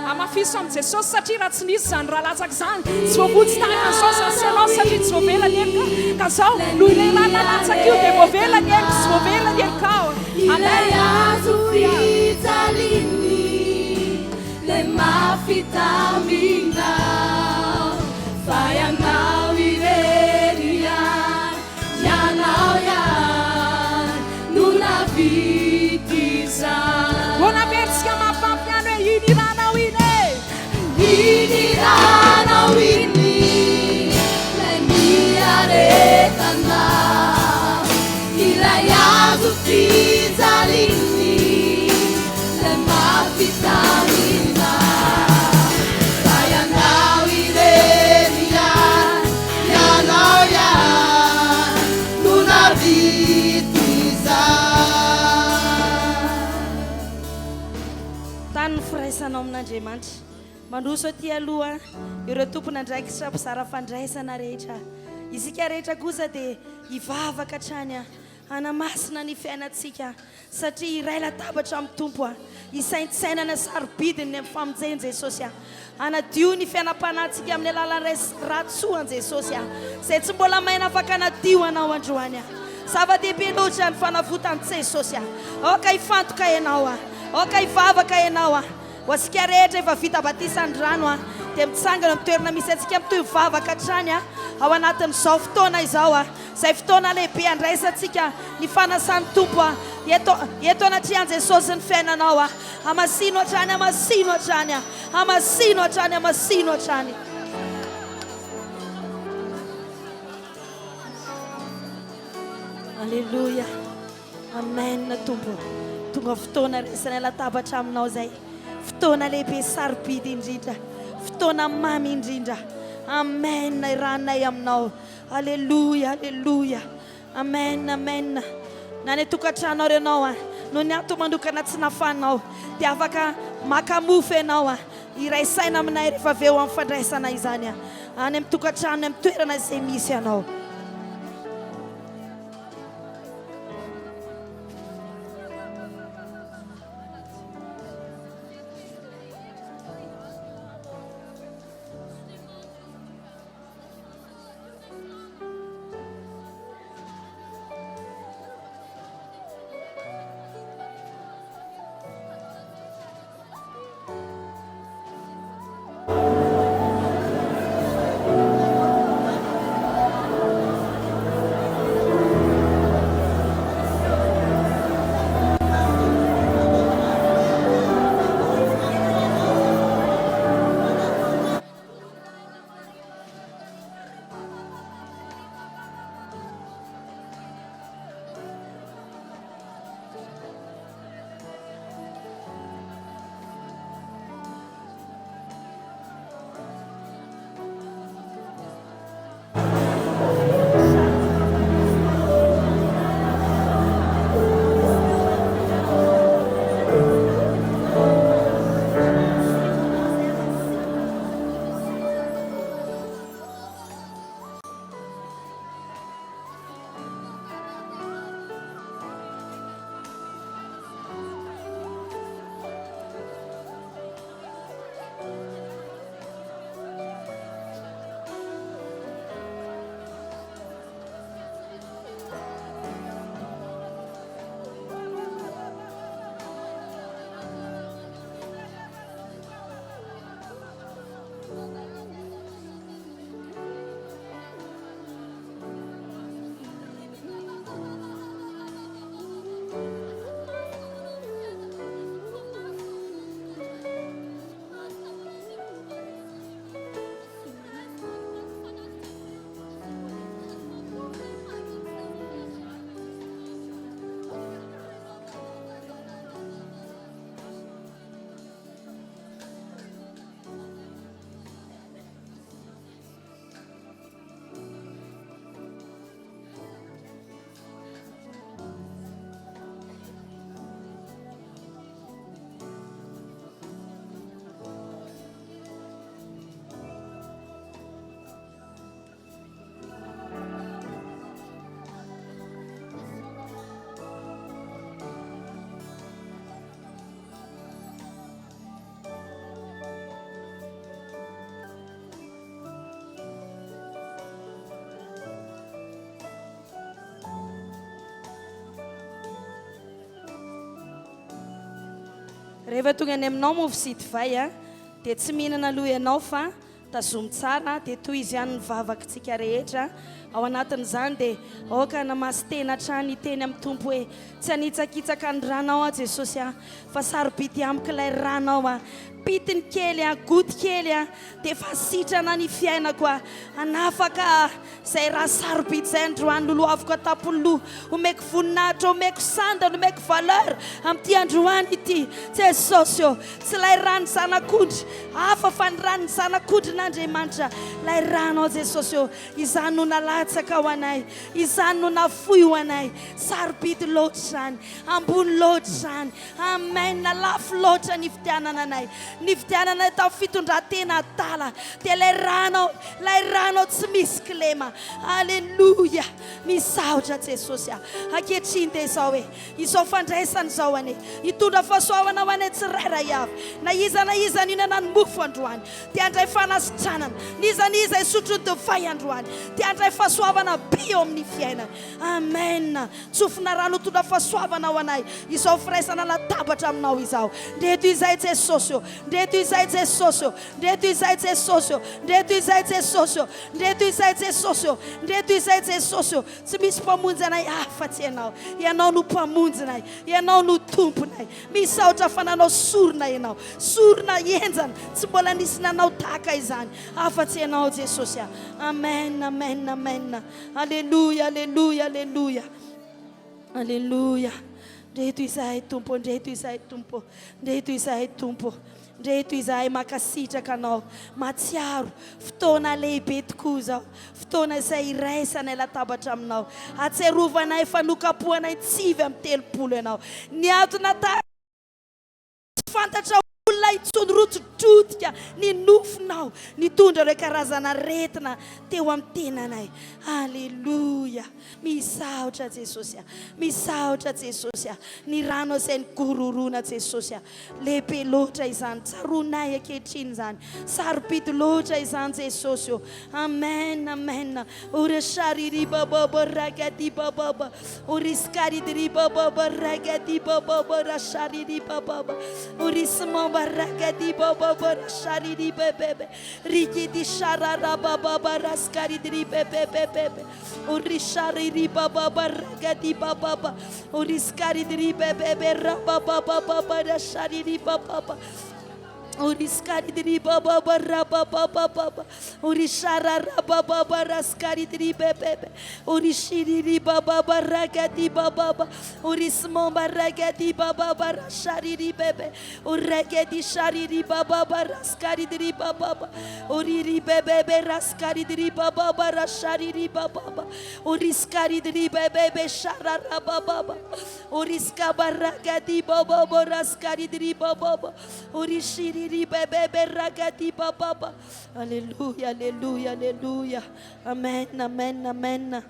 Hamafiso amin'i Jesosy satria raha tsy nisy izany rà latsaka izany tsy voavonjy tahaka an'izao za sy ianao satria tsy voavela ny heloka ka zao noho ilay rà nalatsaka io dia voavela ny heloko sy voavela ny helokao. Amen. Ilay hazo fijaliany. Lay mafy taminao fa ianao irery ihany, ianao ihany no nahavita izany. Mbola averintsika mafimafy ihany hoe iny hiranao iny e! Iny hiranao iny lay niaretana, ilay hazo fijaliany. Ilay mafy taminao Fa ianao irery ihany, ianao ihany no nahavita izany. Tany ny firaisanao amin'Andriamanitra. Mandroso aty aloha ireo tompon'andraikitra mpizara fandraisana rehetra. Isika rehetra kosa dia hivavaka hatrany Hanamasina ny fiainantsika satria hiray latabatra amin'ny Tompo aho. Hisaintsainana sarobidiny ny amin'ny famonjen'i Jesosy aho. Hanadio ny fiainam-panahintsika amin'ny alalan'ny ratsoan'i Jesosy aho, izay tsy mbola maina afaka hanadio anao androany aho. Zava-dehibe loatra ny fanavotan'i Jesosy aho. Aoka hifantoka ianao aho. Aoka hivavaka ianao aho. Ho antsika rehetra efa vita batisa ny rano a, dia mitsangana eo amin'ny toerana misy antsika mitohy mivavaka hatrany a, ao anatin'izao fotoana izao a, izay fotoana lehibe handraisantsika ny fanasan'ny Tompo a, eto eto anatrehan'i Jesosy ny fiainanao a, hamasino hatrany, hamasino hatrany a, hamasino hatrany, hamasino hatrany. Aleloia. Amen Tompo. Tonga fotoana raisanay latabatra aminao izay. Fotoana lehibe sarobidy indrindra. Fotoana mamy indrindra. Amen iarahanay aminao. Aleloia, aleloia. Amen, amen. Na any an-tokantranonao ireo ianao a, noho ny antony manokana tsy nahafahanao, dia afaka maka mofo ianao a, hiray saina aminay rehefa avy eo amin'ny fandraisana izany a, any amin'ny tokantrano, any amin'ny toerana izay misy anao. Rehefa tonga any aminao mofo sy divay a, dia tsy mihinana aloha ianao fa tazomy tsara dia tohizo ihany ny vavakitsika rehetra. Ao anatin'izany dia aoka hanamasin-tena hatrany hiteny amin'ny Tompo hoe, Tsy hanitsakitsaka ny ranao aho Jesosy a, fa sarobidy amiko ilay ranao a. Pitiny kely a, goty kely a, dia efa sitrana ny fiainako a. Hanafaka ahy. Izay ra sarobidy izay androany lolohaviko an-tampon'ny loha, omeko voninahitra, omeko sandany, omeko valeur amin'ity androany ity. Jesosy ô, tsy ilay ran'ny zanak'ondry hafa fa ny ran'ny zanak'ondrin'Andriamanitra, ilay ranao Jesosy ô, izany no nalatsaka ho anay, izany no nafoy ho anay. Sarobidy loatra izany, ambony loatra izany. Amen, lafo loatra ny nividianana anay, nividianana anay tamin'ny fitondran-tena adala, dia ilay ranao, ilay ranao tsy misy kilema, Aleloia, misaotra Jesosy a, ankehitriny dia izao e, izao fandraisana izao anie, hitondra fahasoavana ho anay tsirairay avy, na iza na iza nihinana ny mofo androany, dia handray fanasitranana, n'iza n'iza hisotro ny divay androany, dia handray fahasoavana be eo amin'ny fiainany, Amen! Tsofina rano hitondra fahasoavana ho anay izao firaisana latabatra aminao izao. Ndreto izay Jesosy ô! Ndreto izay Jesosy ô! Ndreto izay Jesosy ô! Ndreto izay Jesosy ô! Ndreto izay Jesosy ô! Ndreto izay Jesosy ô! Tsy misy mpamonjy anay afa-tsy Ianao. Ianao no Mpamonjinay. Ianao no Tomponay. Misaotra fa nanao sorona Ianao. Sorona henjana tsy mbola nisy nanao tahaka izany afa-tsy Ianao Jesosy a. Amen, amen, amen. Aleloia, aleloia, aleloia. Aleloia. Ndreto izahay Tompo, ndreto izahay Tompo, ndreto izahay Tompo. Ndreto izahay mankasitraka Anao, mahatsiaro fotoana lehibe tokoa izao, fotoana izay iraisanay latabatra Aminao. Ahatsiarovanay fa nokapohanay 39 Ianao. Niantona tahaka Tsy fantatra olona intsony rotidrotika ny nofonao nitondra ireo karazana aretina teo amin'ny tenanay. Aleloia! Misaotra Jesosy a! Misaotra Jesosy a! Ny ranao izay nigororoana Jesosy a! Lehibe loatra izany, tsaroanay ankehitriny izany. Sarobidy loatra izany Jesosy ô! Amen, amen. Ora shariri baba ragadi baba. Oriskaridiri baba ragadi baba rashariri baba. Orismamba ragadi baba rashariri bebe. Rikidi sharara baba raskaridiri bebe bebe. Orishariri baba ragadi baba. Oriskaridiri bebe rababa baba rashariri baba. Oriskaridiribababarababababa. Orishararabababarasikaridiribebeebe. Orishiriribababarakadibababa. Orismombarakadibababarashariribebe. Orekedishariribababarasikaridribababa. Oriribebeberaskaridribababarashariribababa. Oriskaridribebebe shararabababa. Oriskabarakadibababarasikaridribababa. Orishiriri bebebe ragadi bababa. Alléluia, Alléluia, Alléluia. Amen, Amen, Amen.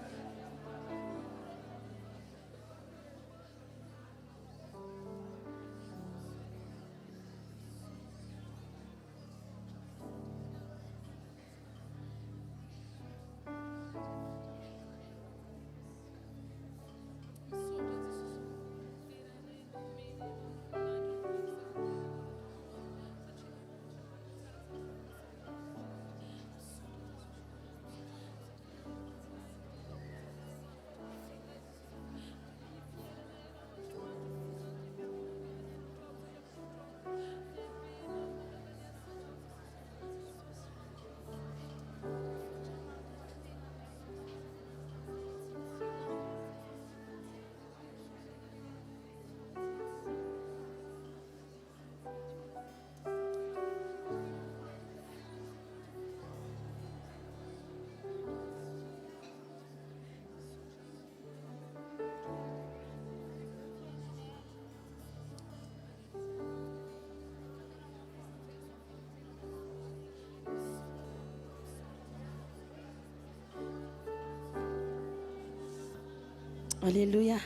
Aleloia.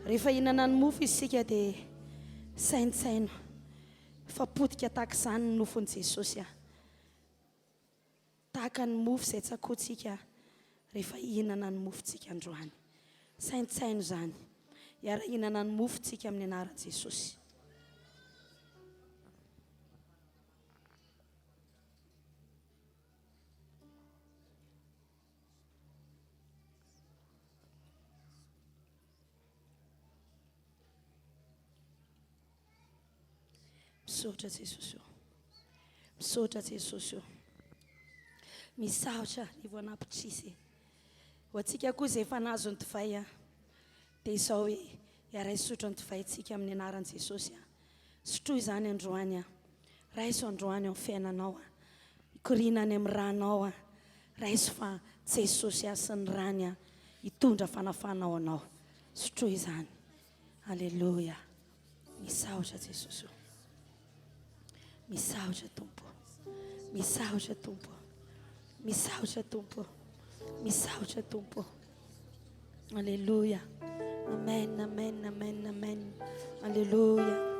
Rehefa hihinana ny mofo isika dia saintsaino fa potika tahaka izany ny nofon'i Jesosy. A. Tahaka ny mofo izay tsakoantsika rehefa hihinana ny mofontsika androany. Saintsaino izany. Hiara-hihinana ny mofontsika amin'ny anaran'i Jesosy. Misaotra Jesosy ô. Misaotra Jesosy ô. Misaotra arivo an'apitrisa e. Ho antsika koa izay efa nahazo ny divay a, dia izao hoe hiaray hisotro ny divaintsika amin'ny anaran'i Jesosy a. Sotroy izany androany a. Raiso androany ao amin'ny fiainanao a. Mikoriana any amin'ny ranao a. Raiso fa Jesosy a sy ny rany a hitondra fanafana ho anao. Sotroy izany. Aleloia. Misaotra Jesosy o. Misaotra Tompo. Misaotra Tompo. Misaotra Tompo. Misaotra Tompo. Aleloia. Amen, amen, amen, amen. Aleloia.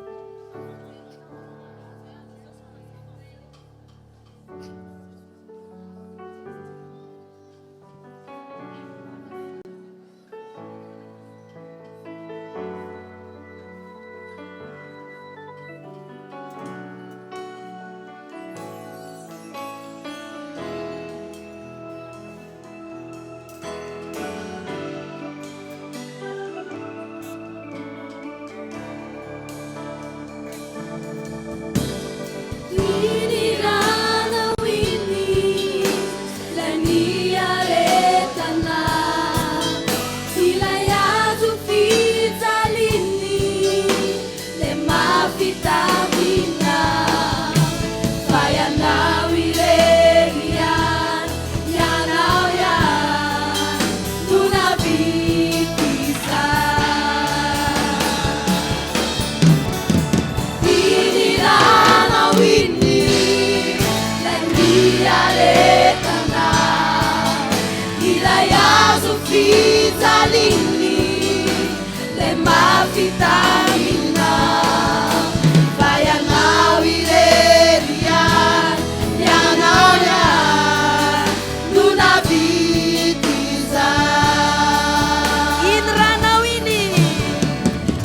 Iny ranao iny.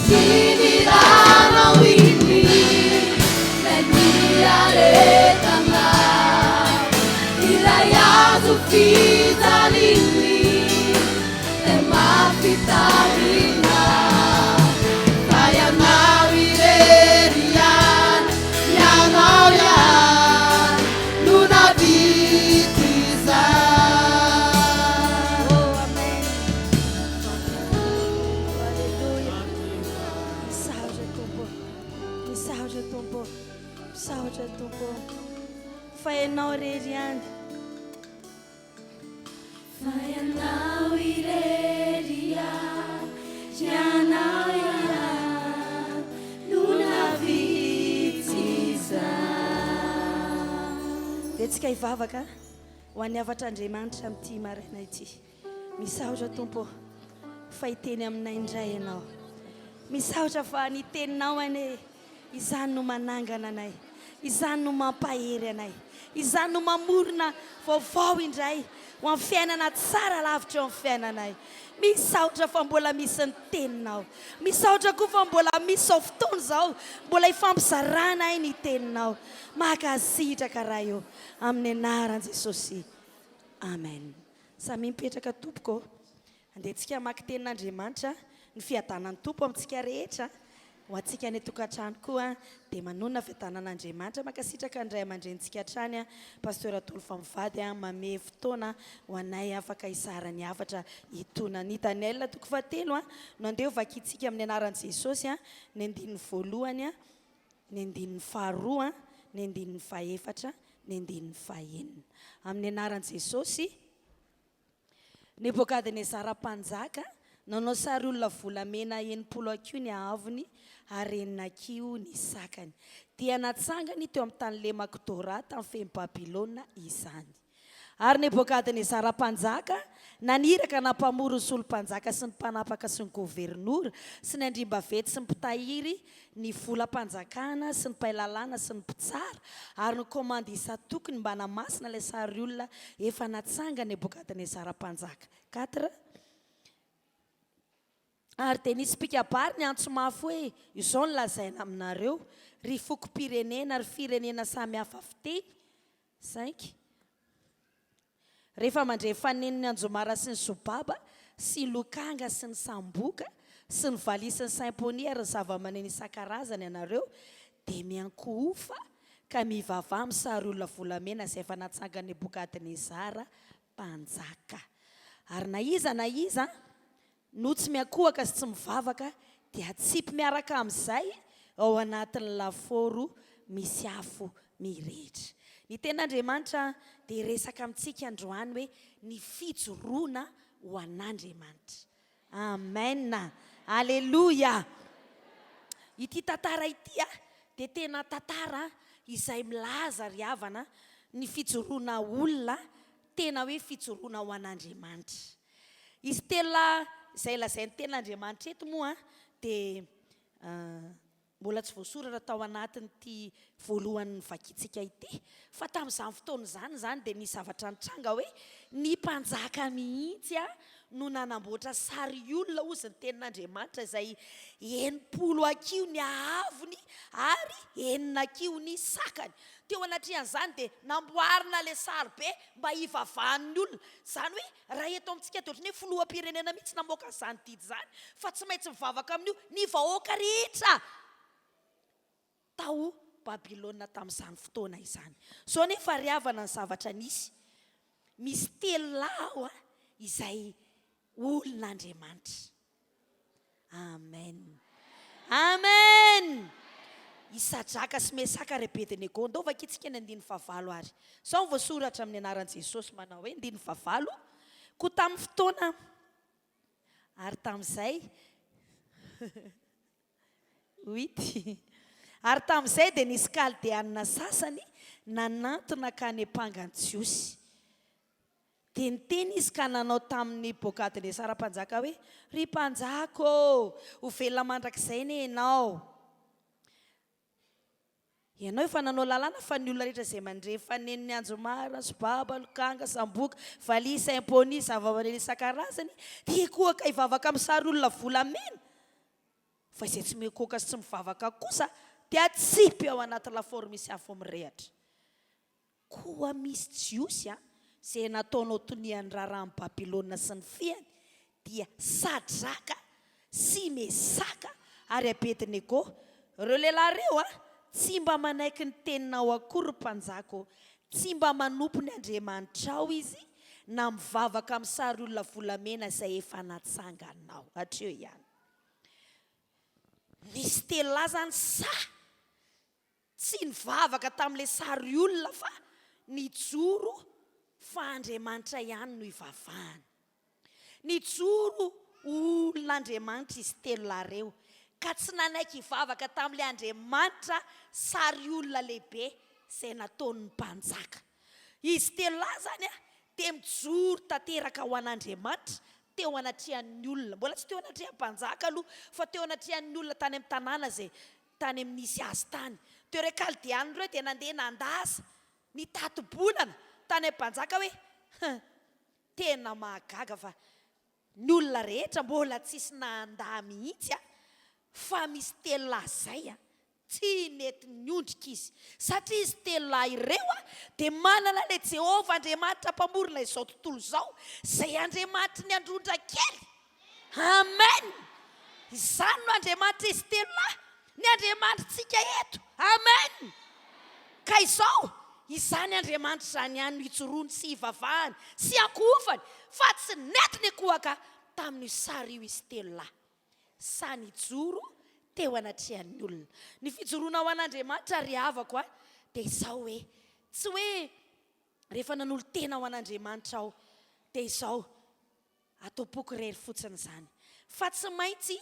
Iny ranao iny Ilay niaretana Ilay hazo fijaliany Ilay mafy tamina Fa ianao irery ihany Ianao ihany no nahavita izany. Oh amen. Aleloia. Misaotra Tompo. Misaotra Tompo. Misaotra Tompo. Fa ianao irery ihany. Fa ianao irery ihany, ianao ihany no nahavita izany. Dia tsika hivavaka ho an'ny hafatr'Andriamanitra amin'ity maraina ity. Misaotra Tompo ô fa hiteny aminay indray Ianao. Misaotra fa ny teninao anie izany no manangana anay, izany no mampahery anay, izany no mamorona vaovao indray ho amin'ny fiainana tsara lavitra eo amin'ny fiainanay. Misaotra fa mbola misy ny teninao. Misaotra koa fa mbola misy izao fotoana izao mbola hifampizaranay ny teninao. Mankasitraka Ray ô, amin'ny anaran'i Jesosy. Amen. Samia mipetraka tompoko ô. Andeha tsika hamaky tenin'Andriamanitra, ny fiadanan'ny Tompo amintsika rehetra, ho antsika any an-tokantrano koa dia manonona fiadanan'Andriamanitra, mankasitraka ny ray aman-drenintsika hatrany, Pasteur Adolphe mivady mamehy fotoana ho anay afaka hizara ny hafatra itona. Ny Daniel toko fahatelo no andeha ho vakintsika amin'ny anaran'i Jesosy, ny andininy voalohany, ny andininy faharoa, ny andininy fahefatra, ny andininy fahenina. Amin'ny anaran'i Jesosy, Nebokadnezara mpanjaka nanao sary olona volamena 60 hakiho ny haavony ary enina hakiho ny sakany. Dia natsangany teo amin'ny tany lemak'i Dora tamin'ny fehin'i Babylona izany. Ary Nebokadnezara mpanjaka naniraka nampamory ny solom-panjaka sy ny mpanapaka sy ny governora sy ny andriambaventy sy ny mpitahiry ny volam-panjakana sy ny mpahay lalàna sy ny mpitsara ary ny komandy isan-tokony mba hanamasina ilay sariolona efa natsangan'i Nebokadnezara mpanjaka. Quatre. Ary dia nisy mpikabary niantso mafy hoe, Izao no lazaina aminareo, ry fokom-pirenena, ry firenena samy hafa fiteny, Cinq. Rehefa mandre fanenon'ny anjomara sy ny sobaba sy lokanga sy ny samboka sy ny valiha sy ny symphony ary ny zavamaneno isan-karazany ianareo, Dia miankohofa ka mivavaha amin'ny sary olona volamena izay efa natsangan'i Nebokadnezara mpanjaka. Ary na iza na iza no tsy miankohoka sy tsy mivavaka dia atsipy miaraka amin'izay ao anatin'ny lafaoro misy afo mirehitra. Ny Tenin'Andriamanitra dia hiresaka amintsika androany hoe ny fijoroana ho an'Andriamanitra. Amen! Aleloia! Ity tantara ity dia tena tantara izay milaza ry havana ny fijoroana olona tena hoe fijoroana ho an'Andriamanitra. Izy telolahy izay lazain'ny tenin'Andriamanitra eto moa dia Mbola tsy voasoratra tao anatin'ity voalohany novakintsika ity, fa tamin'izany fotoana izany izany dia nisy zavatra nitranga hoe ny mpanjaka mihitsy no nanamboatra sariolona, hozy ny tenin'Andriamanitra, izay 60 hakiho ny haavony ary enina hakiho ny sakany. Teo anatrehan'izany dia namboarina ilay sary be mba hivavahan'ny olona. Izany hoe Raha eto amintsika dia ohatran'ny hoe filoham-pirenena mihitsy namoaka an'izany didy izany fa tsy maintsy mivavaka amin'io ny vahoaka rehetra tao Babylona tamin'izany fotoana izany. Izao anefa ry havana ny zavatra nisy, misy telolahy ao izay olon'Andriamanitra. Amen. Amen! I Sadraka sy Mesaka ary Abednego. Ndao vakintsika ny andininy fahavalo ary. Izao no voasoratra amin'ny anaran'i Jesosy manao hoe, andininy fahavalo, Koa tamin'ny fotoana ary tamin'izay, huit, ary tamin'izay dia nisy Kaldeanina sasany nanantona ka niampanga ny Jiosy. Dia niteny izy ka nanao tamin'i Nebokadnesara mpanjaka hoe, Ry mpanjaka ô, ho velona mandrakizay anie ianao! Ianao efa nanao lalàna fa ny olona rehetra izay mandre ny fanenon'ny anjomara, sobaba, lokanga, samboka, valiha, symphony, zavamaneno isan-karazany, dia hikohaka hivavaka amin'ny sary olona volamena. Fa izay tsy mikohaka sy tsy mivavaka kosa dia atsipy ao anaty lafaoro misy afo mirehitra. Koa misy Jiosy a, izay nataonao tonian'ny raharahan'i Babylona sy ny fehiny, dia Sadraka sy Mesaka ary Abednego, ireo lehilahy ireo a, tsy mba manaiky ny teninao akory, ry mpanjaka ô, tsy mba manompo ny andriamanitrao izy, na mivavaka amin'ny sary olona volamena izay efa natsanganao. Hatreo ihany. Nisy telolahy izany sahy Tsy nivavaka tamin'ilay sary olona fa nijoro fa Andriamanitra ihany no ivavahany. Nijoro ho olon'Andriamanitra izy telo lahy ireo, ka tsy nanaiky hivavaka tamin'ilay Andriamanitra sary olona lehibe izay nataon'ny mpanjaka. Izy telo lahy izany dia mijoro tanteraka ho an'Andriamanitra teo anatrehan'ny olona. Mbola tsy teo anatrehan'ny mpanjaka aloha fa teo anatrehan'ny olona tany amin'ny tanàna izay tany amin'ny nisy azy tany. Teo ireo Kaldeana ireo dia nandeha nandaza nitati-bolana tany amin'ny mpanjaka hoe, Huh, tena mahagaga fa ny olona rehetra mbola tsisy nandà mihitsy an, fa misy telo lahy izay an, tsy nety niondrika izy, satria izy telo lahy ireo an, dia manana ilay Jehovah Andriamanitra Mpamorona izao tontolo izao, izay Andriamanitry ny androndra kely. Amen! Izany no Andriamanitra izy telo lahy, ny Andriamanitritsika eto. Amen! Ka izao, izany Andriamanitra izany ihany no ijoroany sy ivavahany sy ankohofany, fa tsy nety nikohaka tamin'io sary io izy telo lahy. Sahy nijoro teo anatrehan'ny olona. Ny fijoroana ho an'Andriamanitra ry havako a, dia izao hoe, tsy hoe rehefa nanolo-tena ho an'Andriamanitra aho, dia izao, Atopoko irery fotsiny izany. Fa tsy maintsy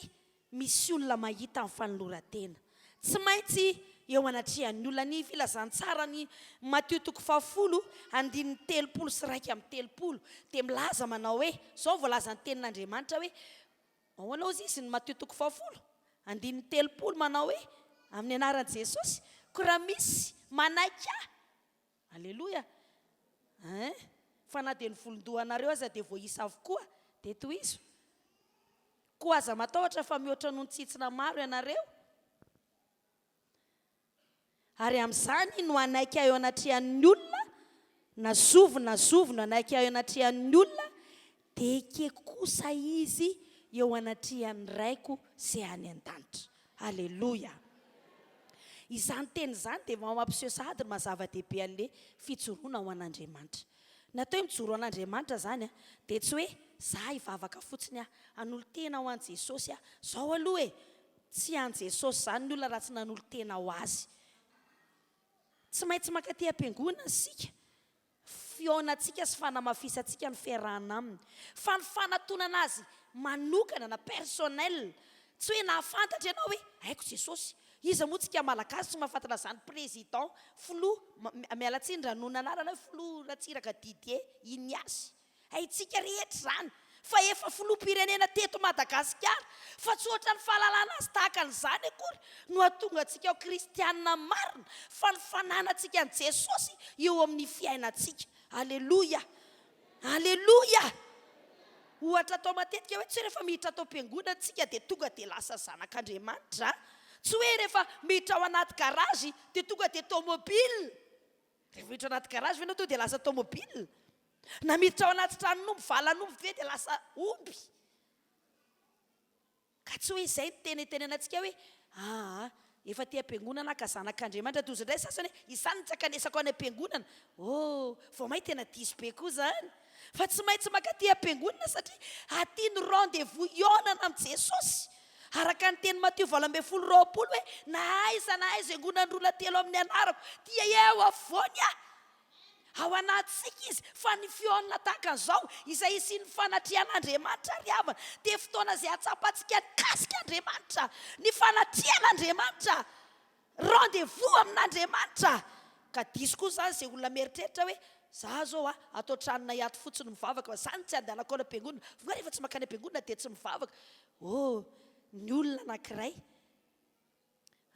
misy olona mahita ny fanoloran-tena. Tsy maintsy eo anatrehan'ny olona. Ny filazantsaran'i Matio toko fahafolo, andininy 31 dia milaza manao hoe, izao no voalazan'ny tenin'Andriamanitra hoe, ahoana hozy izy, ny Matio toko fahafolo, andininy 30 manao hoe, amin'ny anaran'i Jesosy, koa raha misy manaiky ahy, Aleloia hein! Fa na dia ny volon-dohanareo aza dia voaisa avokoa, dia tohizo. Koa aza matahotra fa mihoatra noho ny tsintsina maro ianareo. Ary amin'izany no hanaiky ahy eo anatrehan'ny olona, na zovy na zovy no hanaiky ahy eo anatrehan'ny olona, dia ekeko kosa izy eo anatrehan'ny Raiko izay any an-danitra. Aleloia! Izany teny izany dia mampiseho sahady ny maha zava-dehibe an'ilay fijoroana ho an'Andriamanitra. Ny atao hoe mijoro ho an'Andriamanitra izany dia tsy hoe za hivavaka fotsiny aho, hanolo-tena ho an'i Jesosy aho. Izao aloha e, tsy an'i Jesosy izany ny olona raha tsy nanolo-tena ho Azy. Tsy maintsy mankaty am-piangonana isika, fihaonantsika sy fanamafisantsika ny fiarahana Aminy. Fa ny fanatonana Azy manokana na personnel, tsy hoe nahafantatra ianao hoe haiko Jesosy. Iza moa tsika Malagasy tsy mahafantatra an'izany président, filoha, miala tsiny raha nonina anarana hoe filoha Ratsiraka Didier Ignace. Haintsika rehetra izany fa efa filoham-pirenena teto Madagasikara fa tsy ohatran'ny fahalalana azy tahaka an'izany akory no hahatonga antsika ho kristianina marina fa ny fananantsika an'i Jesosy eo amin'ny fiainantsika. Aleloia! Aleloia! Ohatra atao matetika hoe tsy hoe rehefa miditra ato am-piangonana tsika dia tonga dia lasa zanak'Andriamanitra, tsy hoe rehefa miditra ao anaty garage dia tonga dia tomobile. Rehefa miditra anaty garage ve ianao tonga dia lasa tomobile? Na miditra ao anaty tranon'omby, valan'omby ve dia lasa omby? Ka tsy hoe izay no tena itenenantsika hoe aa efa aty am-piangonana aho ka zanak'Andriamanitra, dia hozy indray ny sasany hoe izany no tsy ankanesako any am-piangonana. Oh, vao may tena diso be koa izany. Fa tsy maintsy mankaty am-piangonana satria aty no rendez-vous hihaonana amin'i Jesosy. Araka ny teny Matio 18:20 hoe na aiza na aiza iangonan'ny roa na telo amin'ny anarako dia eo afovoany aho. Ao anatintsika izy, fa ny fihaonana tahaka an'izao, izay hisian'ny fanatrehan'Andriamanitra ry havana, dia fotoana izay hahatsapantsika ny kasik'Andriamanitra, ny fanatrehan'Andriamanitra, rendez-vous amin'Andriamanitra. Ka diso koa izany izay olona mieritreritra hoe, za zao a, ato an-tranonay ato fotsiny mivavaka, fa za no tsy andehanako any am-piangonana, fa nga rehefa tsy mankany am-piangonana dia tsy mivavaka. Oh, ny olona anankiray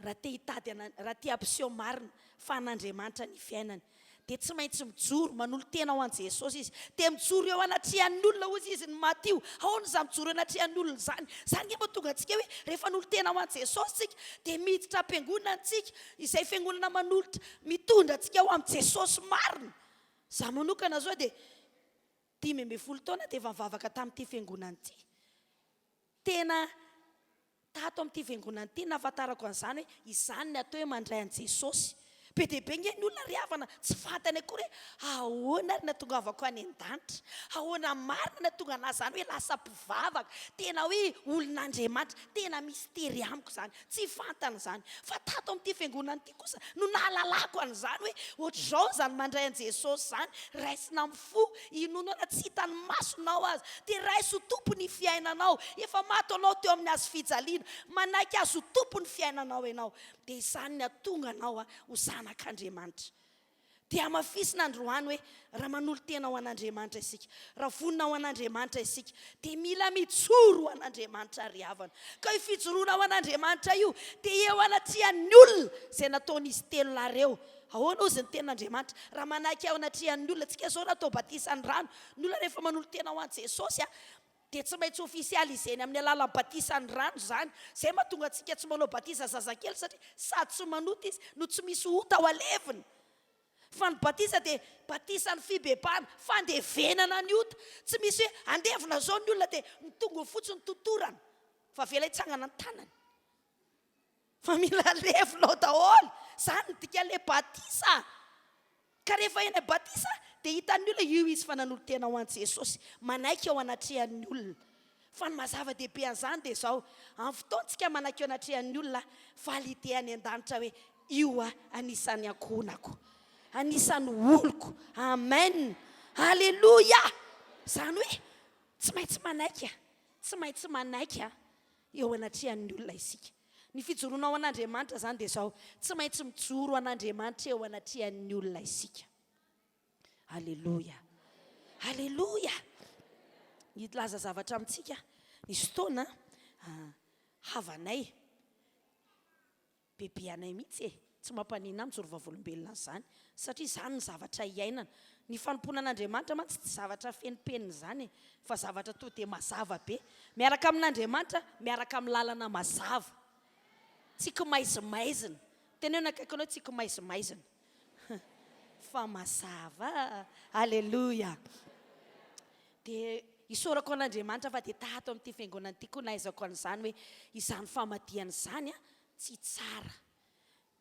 Raha te hitady an, raha te hampiseho marina fa an'Andriamanitra ny fiainany, dia tsy maintsy mijoro, manolo-tena ho an'i Jesosy izy. Dia mijoro eo anatrehan'ny olona, hozy izy, ny Matio. Ahoana izany mijoro eo anatrehan'ny olona izany? Izany ange mahatonga antsika hoe rehefa hanolo-tena ho an'i Jesosy isika, dia miditra am-piangonana isika, izay fiangonana manolotra, mitondra antsika ho amin'i Jesosy marina. Izaho manokana izao dia 15 taona dia efa nivavaka tamin'ity fiangonana ity. Tena tato amin'ity fiangonana ity no nahafantarako an'izany hoe izany ny atao hoe mandray an'i Jesosy. Be dia be ange ny olona ry havana tsy fantany akory hoe ahoana ary no hahatongavako any an-danitra, ahoana marina no hahatonga an'ahy izany hoe lasa mpivavaka, tena hoe olon'Andriamanitra, tena mistery amiko izany, tsy fantany izany. Fa tato amin'ity fiangonana ity kosa no nahalalako an'izany hoe ohatr'izao izany mandray an'i Jesosy izany, raisina amin'ny fo, inoanao na tsy hitan'ny masonao aza, dia raiso ho Tompo ny fiainanao, efa maty anao teo amin'ny hazofijaliana, manaiky Azy ho Tompo ny fiainanao ianao, dia izany ny hahatonga anao ho zanak'Andriamanitra. Dia hamafisina androany hoe raha manolo-tena ho an'Andriamanitra isika, raha vonona ho an'Andriamanitra isika, dia mila mijoro ho an'Andriamanitra ry havana. Ka io fijoroana ho an'Andriamanitra io dia eo anatrehan'ny olona izay nataon'izy telo lahy ireo. Ahoana hozy ny tenin'Andriamanitra? Raha manaiky eo anatrehan'ny olona, tsika izao raha atao batisan'ny rano, ny olona rehefa manolo-tena ho an'i Jesosy dia tsy maintsy ofisializeny amin'ny alalan'ny batisan'ny rano izany. Izay mahatonga antsika tsy manao batisa zazakely satria sady tsy manota izy no tsy misy ota ao aleviny. Fa ny batisa dia batisan'ny fibebahana, fandevenana ny ota. Tsy misy hoe andevina izao ny olona dia ny tongony fotsiny totorana fa avela hitsangana ny tanany. Fa mila levona ao daholo. Izany no dikan'ilay batisa. Ka rehefa eny batisa dia hitan'ny olona io izy fa nanolo-tena ho an'i Jesosy, manaiky eo anatrehan'ny olona. Fa ny maha zava-dehibe an'izany dia izao, amin'ny fotoantsika manaiky eo anatrehan'ny olona, validé any an-danitra hoe io aho anisan'ny ankohonako, anisan'ny oloko. Amen! Aleloia! Izany hoe tsy maintsy manaiky, tsy maintsy manaiky eo anatrehan'ny olona isika. Ny fijoroana ho an'Andriamanitra izany dia izao, tsy maintsy mijoro ho an'Andriamanitra eo anatrehan'ny olona isika. Aleloia! Aleloia! Hilaza zavatra amintsika aho. Nisy fotoana, havanay, Bebe anay mihitsy e! Tsy mampaninona ahy mijoro vavolombelona an'izany, satria izany ny zavatra iainana. Ny fanompoana an'Andriamanitra mantsy tsy zavatra fenopenina izany e, fa zavatra tonga dia mazava be. Miaraka amin'Andriamanitra, miaraka amin'ny lalana mazava. Tsy kimaizimaizina. Teneno akaikinao hoe tsy kimaizimaizina. Fa mazava. Aleloia. Dia isaorako an'Andriamanitra fa dia tato amin'ity fiangonana ity koa nahaizako an'izany hoe izany famadihana izany tsy tsara.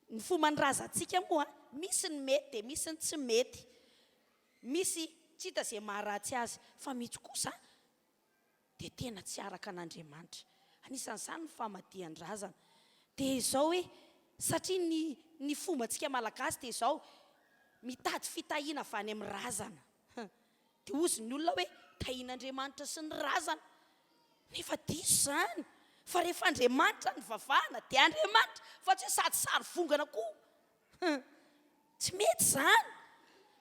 Ny fomban-drazantsika moa, misy ny mety dia misy ny tsy mety. Misy tsy hita izay maharatsy azy, fa misy kosa dia tena tsy araka an'Andriamanitra. Anisan'izany ny famadihan-drazana. Dia izao hoe, satria ny ny fombantsika Malagasy dia izao, mitady fitahiana avy any amin'ny razana. Dia hozy ny olona hoe, tahian'Andriamanitra sy ny razana. Nefa diso izany, fa rehefa Andriamanitra no ivavahana dia Andriamanitra, fa tsy hoe sady sary vongana koa. Tsy mety izany,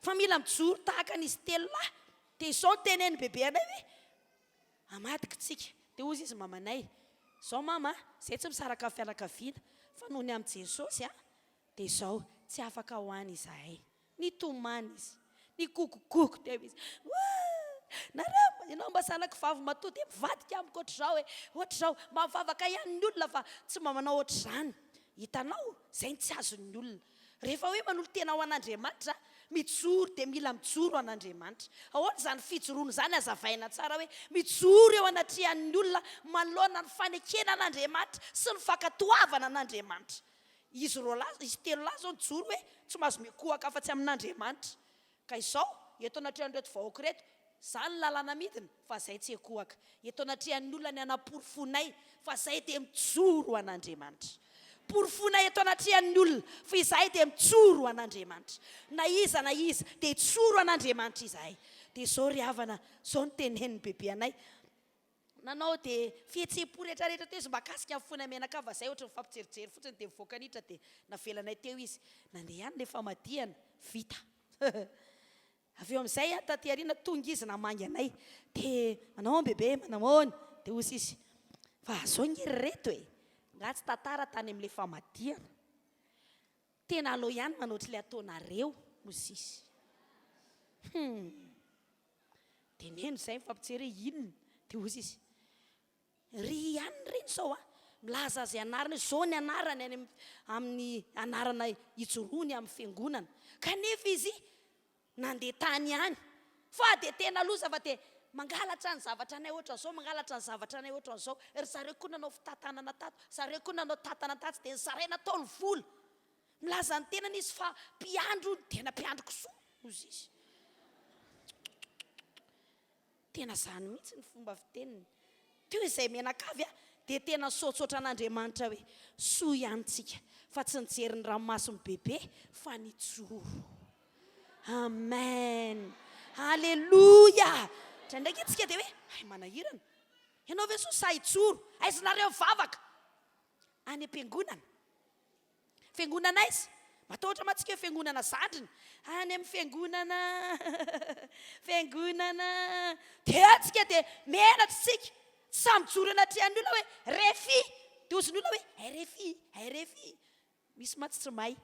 fa mila mijoro tahaka an'izy telolahy. Dia izao no tenenin'i bebe anay hoe, amadika tsika. Dia hozy izy mamanay, izao mama a, izay tsy misaraka amin'ny fianakaviana, fa noho ny amin'i Jesosy a, dia izao, tsy afaka ho any izahay. Nitomany izy. Nigogogogo teo izy. Ooh! Nareo, ianao mba zanako vavy matoa dia mivadika amiko ohatr'izao e! Ohatr'izao. Mba mivavaka ihany ny olona fa tsy mba manao ohatr'izany. Hitanao? Izay no tsy azon'ny olona. Rehefa hoe manolo-tena ho an'Andriamanitra, mijoro dia mila mijoro ho an'Andriamanitra. Ahoana izany fijoroana izany? Hazavaina tsara hoe mijoro eo anatrehan'ny olona manoloana ny fanekena an'Andriamanitra sy ny fankatoavana an'Andriamanitra. Izy roalahy, izy telolahy izao nijoro hoe tsy mahazo mikohaka afa-tsy amin'Andriamanitra. Ka izao, eto anatrehan'ireto vahoaka ireto, izany ny lalàna midina, fa izay tsy hikohaka. Eto anatrehan'ny olona ny hanaporofoanay fa izay dia mijoro ho an'Andriamanitra. Porofoinay eto anatrehan'ny olona fa izahay dia mijoro ho an'Andriamanitra. Na iza na iza dia hijoro an'Andriamanitra izahay. Dia izao ry havana, izao no tenenin'i bebe anay, Nanao dia fihetseham-po rehetra rehetra teo izy mahakasika ny fonay mianakavy fa zay ohatry ny mifampijerijery fotsiny dia mivoaka niditra dia navelanay teo izy. Nandeha ihany ilay famadihana, vita. Avy eo amin'izay taty aoriana tonga izy namangy anay dia manao ahoana bebe, manao ahoana? Dia hozy izy, fa zao nge ry reto e, nga tsy tantara tany amin'ilay famadihana. Tena aleo ihany manao ohatr'ilay ataonareo, hozy izy. Hum. Teneno izay mifampijery hoe inona? Dia hozy izy, Ry ihany ireny izao an! Milaza azy anarana hoe izao ny anarany any amin'ny anarana ijoroany amin'ny fiangonana. Kanefa izy nandeha tany ihany. Fa dia tena loza fa dia mangalatra ny zavatra anay ohatran'izao, mangalatra ny zavatra anay ohatran'izao. Ry zareo koa nanao fitantanana tato, zareo koa nanao tantana tatsy, dia nozaraina tao ny vola. Milaza ny tenany izy fa mpiandry hono, tena mpiandry kisoa hozy izy. Tena izany mihitsy ny fomba fiteniny. Teo izay mianakavy dia tena nisaotsaotra an'Andriamanitra hoe soa ihany tsika fa tsy nijery ny ranomason'i Bebe fa nijoro. Amen! Aleloia! Indraindray ange tsika dia hoe hay manahirana. Ianao ve soa sahy hijoro? Aiza nareo mivavaka? Any am-piangonana. Fiangonana aiza? Matahotra mantsy tsika hoe fiangonana zandriny. Any amin'ny fiangonana, fiangonana. Dia any tsika dia menatra tsika. Tsy sahy mijoro eo anatrehan'ny olona hoe refi. Dia hozy ny olona hoe RFI, RFI. Misy mantsy tsy mahay.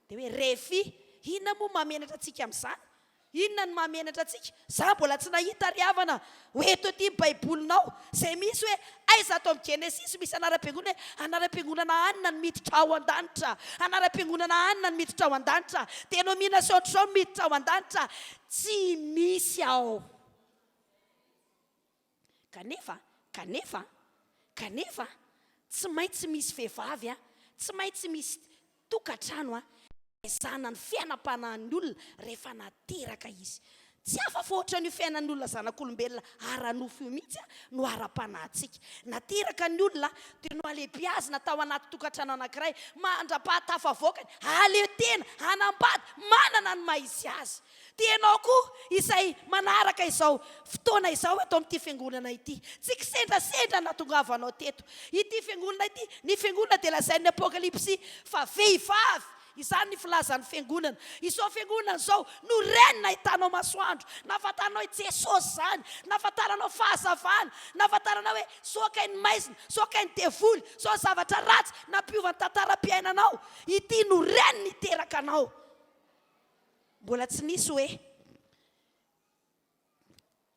Dia hoe refi. Inona moa mahamenatra antsika amin'izany? Inona no mahamenatra antsika? Za mbola tsy nahita ry havana ho eto aty ny baibolinao izay misy hoe aiza ato amin'ny genesisy misy anaram-piangonana hoe anaram-piangonana anona no miditra ao an-danitra, anaram-piangonana anona no miditra ao an-danitra, denomination ohatr'izao no miditra ao an-danitra, tsy misy ao. Kanefa, kanefa, kanefa, tsy maintsy misy vehivavy an, tsy maintsy misy tokantrano an, ezahana ny fiainam-panahin'ny olona rehefa nateraka izy. Tsy hafa fa ohatran'io fiainan'ny olona zanak'olombelona ara-nofo io mihitsy no ara-panahintsika. Nateraka ny olona dia nohalehibiazina tao anaty tokantrano anankiray mandra-pahatafavoakany, hahaleo tena, hanambady, manana ny maha izy azy. Dia ianao koa izay manaraka izao fotoana izao eto amin'ity fiangonana ity. Tsy kisendrasendra no nahatongavanao teto. Ity fiangonana ity, ny fiangonana dia lazain'ny Apokalypsy fa vehivavy. Izany ny filazan'ny fiangonana. Izao fiangonana izao no reny nahitanao masoandro, nahafantaranao i Jesosy izany, nahafantaranao fahazavana, nahafantaranao hoe sao kay ny maizina, sao kay ny devoly, sao ny zavatra ratsy nampiova ny tantaram-piainanao. Ity no reny niteraka anao. Mbola tsy nisy hoe.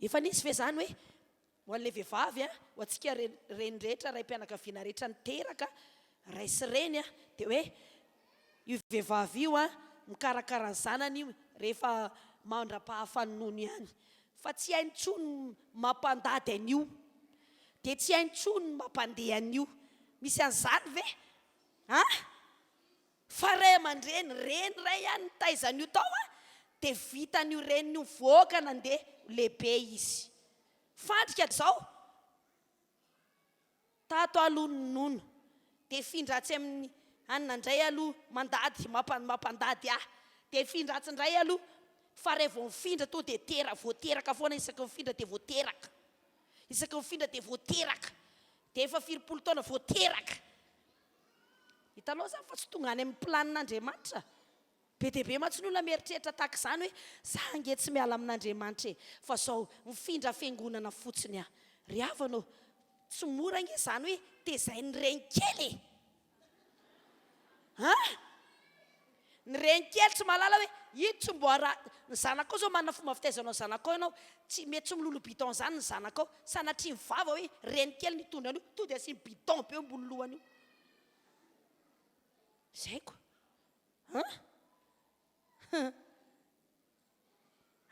Efa nisy ve izany hoe ho an'ilay vehivavy, ho antsika reny rehetra, raim-pianakaviana rehetra niteraka, ray sy reny, dia hoe io vehivavy io mikarakara ny zanany io rehefa mandra-pahafany nono ihany. Fa tsy hainy intsony ny mampandady an'io. Dia tsy hainy intsony ny mampandeha an'io. Misy an'izany ve? An? Fa ray aman-dreny, reny iray ihany nitaiza an'io tao an, dia vitan'io reniny io nivoaka nandeha, lehibe izy. Fandrika izao, tato aloha ny nono, dia hifindra atsy amin'ny anona indray aloha, mandady, mampandady ahy, dia hifindra atsy indray aloha, fa raha vao mifindra tonga dia tera, voateraka foana, isaky ny mifindra dia voateraka, isaky ny mifindra dia voateraka, dia efa firimpolo taona voateraka. Hitanao izany fa tsy tonga any amin'ny planin'Andriamanitra. Be dia be mantsy ny olona mieritreritra tahaka izany hoe, za ange tsy miala amin'Andriamanitra e, fa zao mifindra fiangonana fotsiny aho. Ry havana ô, tsy mora ange izany hoe tezain'ny reny kely e! An! Ny reny kely tsy mahalala hoe ino tsy mbo ara, ny zanakao zao manana fomba fitaizanao ny zanakao ianao, tsy mety tsy miloloha bidon izany ny zanakao, sanatria ny vava hoe reny kely nitondra an'io, to dia asiany bidon be eo ambony lohany io. Zay ko. An!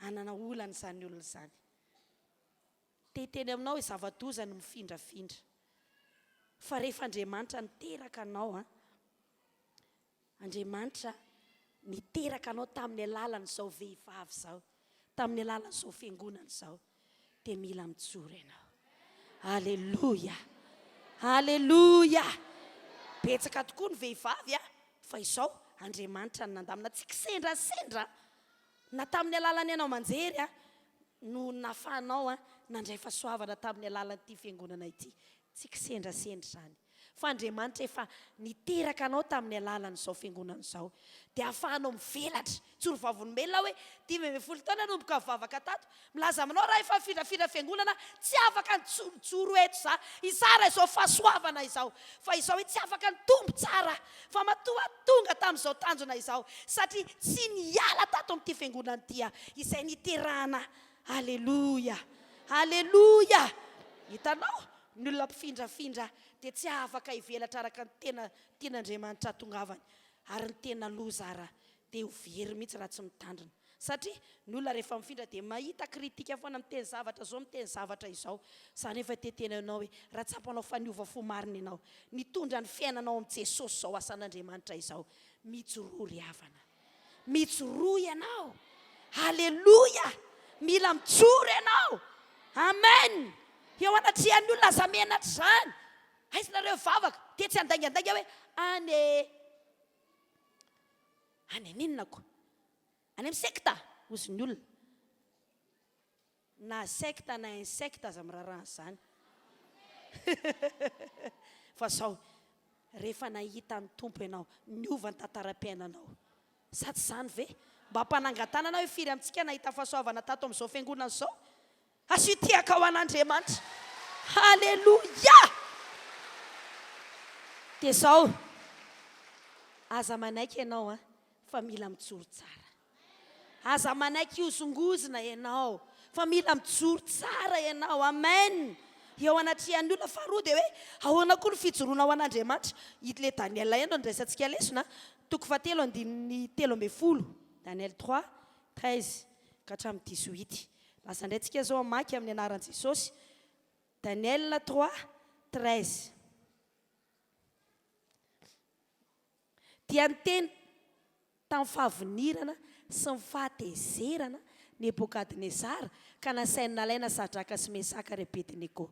Hanana olana izany olona izany. Te hiteny aminao hoe zava-doza ny mifindrafindra. Fa rehefa Andriamanitra niteraka anao an, Andriamanitra niteraka anao tamin'ny alalan'izao vehivavy izao, tamin'ny alalan'izao fiangonana izao, dia mila mijoro ianao. Aleloia! Aleloia! Betsaka tokoa ny vehivavy a, fa izao Andriamanitra no nandamina, tsy kisendrasendra na tamin'ny alalan'ny haino aman-jery a, no nafahanao nandray fahasoavana tamin'ny alalan'ity fiangonana ity. Tsy kisendrasendra izany. Fa Andriamanitra efa niteraka anao tamin'ny alalan'izao fiangonana izao. Dia ahafahanao mivelatra. Joro vavolombelona aho hoe 15 taona nanomboka nivavaka tato. Milaza aminao raha efa nifindrafindra fiangonana aho, tsy afaka nijoro eto za hizara izao fahasoavana izao. Fa izao hoe tsy afaka nitombo tsara aho. Fa matoa aho tonga tamin'izao tanjona izao satria tsy niala tato amin'ity fiangonana ity aho, izay niterahana ahy. Aleloia! Aleloia! Hitanao? Ny olona mpifindrafindra dia tsy afaka hivelatra araka ny tena tian'Andriamanitra hahatongavany. Ary ny tena loza ara dia ho very mihitsy raha tsy mitandrina. Satria ny olona rehefa mifindra dia mahita critique foana, miteny zavatra izao, miteny zavatra izao. Za nefa te hiteny anao hoe raha tsapanao fa niova fo marina ianao, nitondra ny fiainanao amin'i Jesosy izao asan'Andriamanitra izao, mijoroa ry havana. Mijoroa ianao. Aleloia! Mila mijoro ianao. Amen! Eo anatrehan'ny olona aza menatra izany. Aiza nareo mivavaka? Dia tsy handaingandainga hoe any e. Any aninona ko? Any amin'ny sekta? Hozy ny olona. Na secte na insecte aza miraharaha an'izany. Fa zao, rehefa nahita ny Tompo ianao, niova ny tantaram-piainanao. Sa tsy izany ve? Mba mpanangan-tanana hoe firy amintsika nahita fahasoavana tato amin'izao fiangonana izao? Asio tehaka ho an'Andriamanitra. Haleloia! Dia izao, aza manaiky ianao an, fa mila mijoro tsara. Aza manaiky hihozongozona ianao fa mila mijoro tsara ianao. Amen. Eo anatrehan'ny olona. Faharoa dia hoe ahoana koa ny fijoroana ho an'Andriamanitra. Ilay Daniela ihany no andraisantsika lesona. Toko fahatelo andininy 13. Daniel 3, 13 ka hatramin'ny 18. Lasa indray tsika izao hamaky amin'ny anaran'i Jesosy. Daniel 3, 13. Dia niteny tamin'ny fahavinirana sy ny fahatezerana Nebokadnezara, ka nasainy nalaina Sadraka sy Mesaka ary Abednego.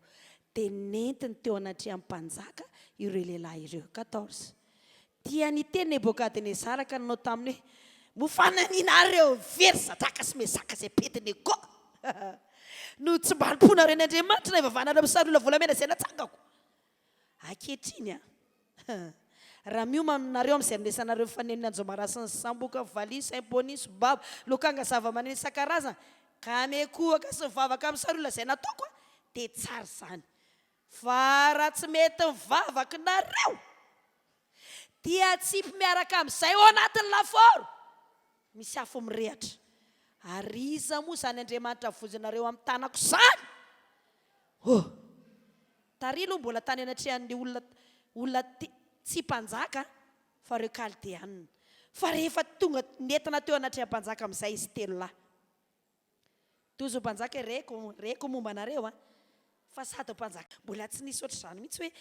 Dia nentiny teo anatrehan'ny mpanjaka ireo lehilahy ireo. 14 Dia niteny Nebokadnezara ka nanao taminy hoe, Moa fananianareo ve ry Sadraka sy Mesaka sy Abednego no tsy mba anompoanareo ny Andriamanitra na ivavahanareo amin'ny sary olona volamena izay natsangako? Ankehitriny an! Raha miomana nareo amin'izay andesanareo ny fanenon'ny anjomara sy ny samboka, valiha, symphony, sobaba, lokanga, zava-maneno isan-karazany, ka mikohaka sy mivavaka amin'ny sary olona izay nataoko an, dia tsara izany. Fa raha tsy mety mivavaka nareo, dia atsipy miaraka amin'izay ao anatin'ny lafaoro misy afo mirehatra. Ary iza moa izany Andriamanitra vonjinareo amin'ny tanako izany? Oh! Tary aloha mbola tany anatrehan'ny olona olona tsy mpanjaka fa ireo Kaldeanina. Fa rehefa tonga nentina teo anatrehan'ny mpanjaka amin'izay izy telo lahy. Tojo mpanjaka e, reko, reko momba anareo an! Fa sady mpanjaka, mbola tsy nisy ohatr'izany mihitsy hoe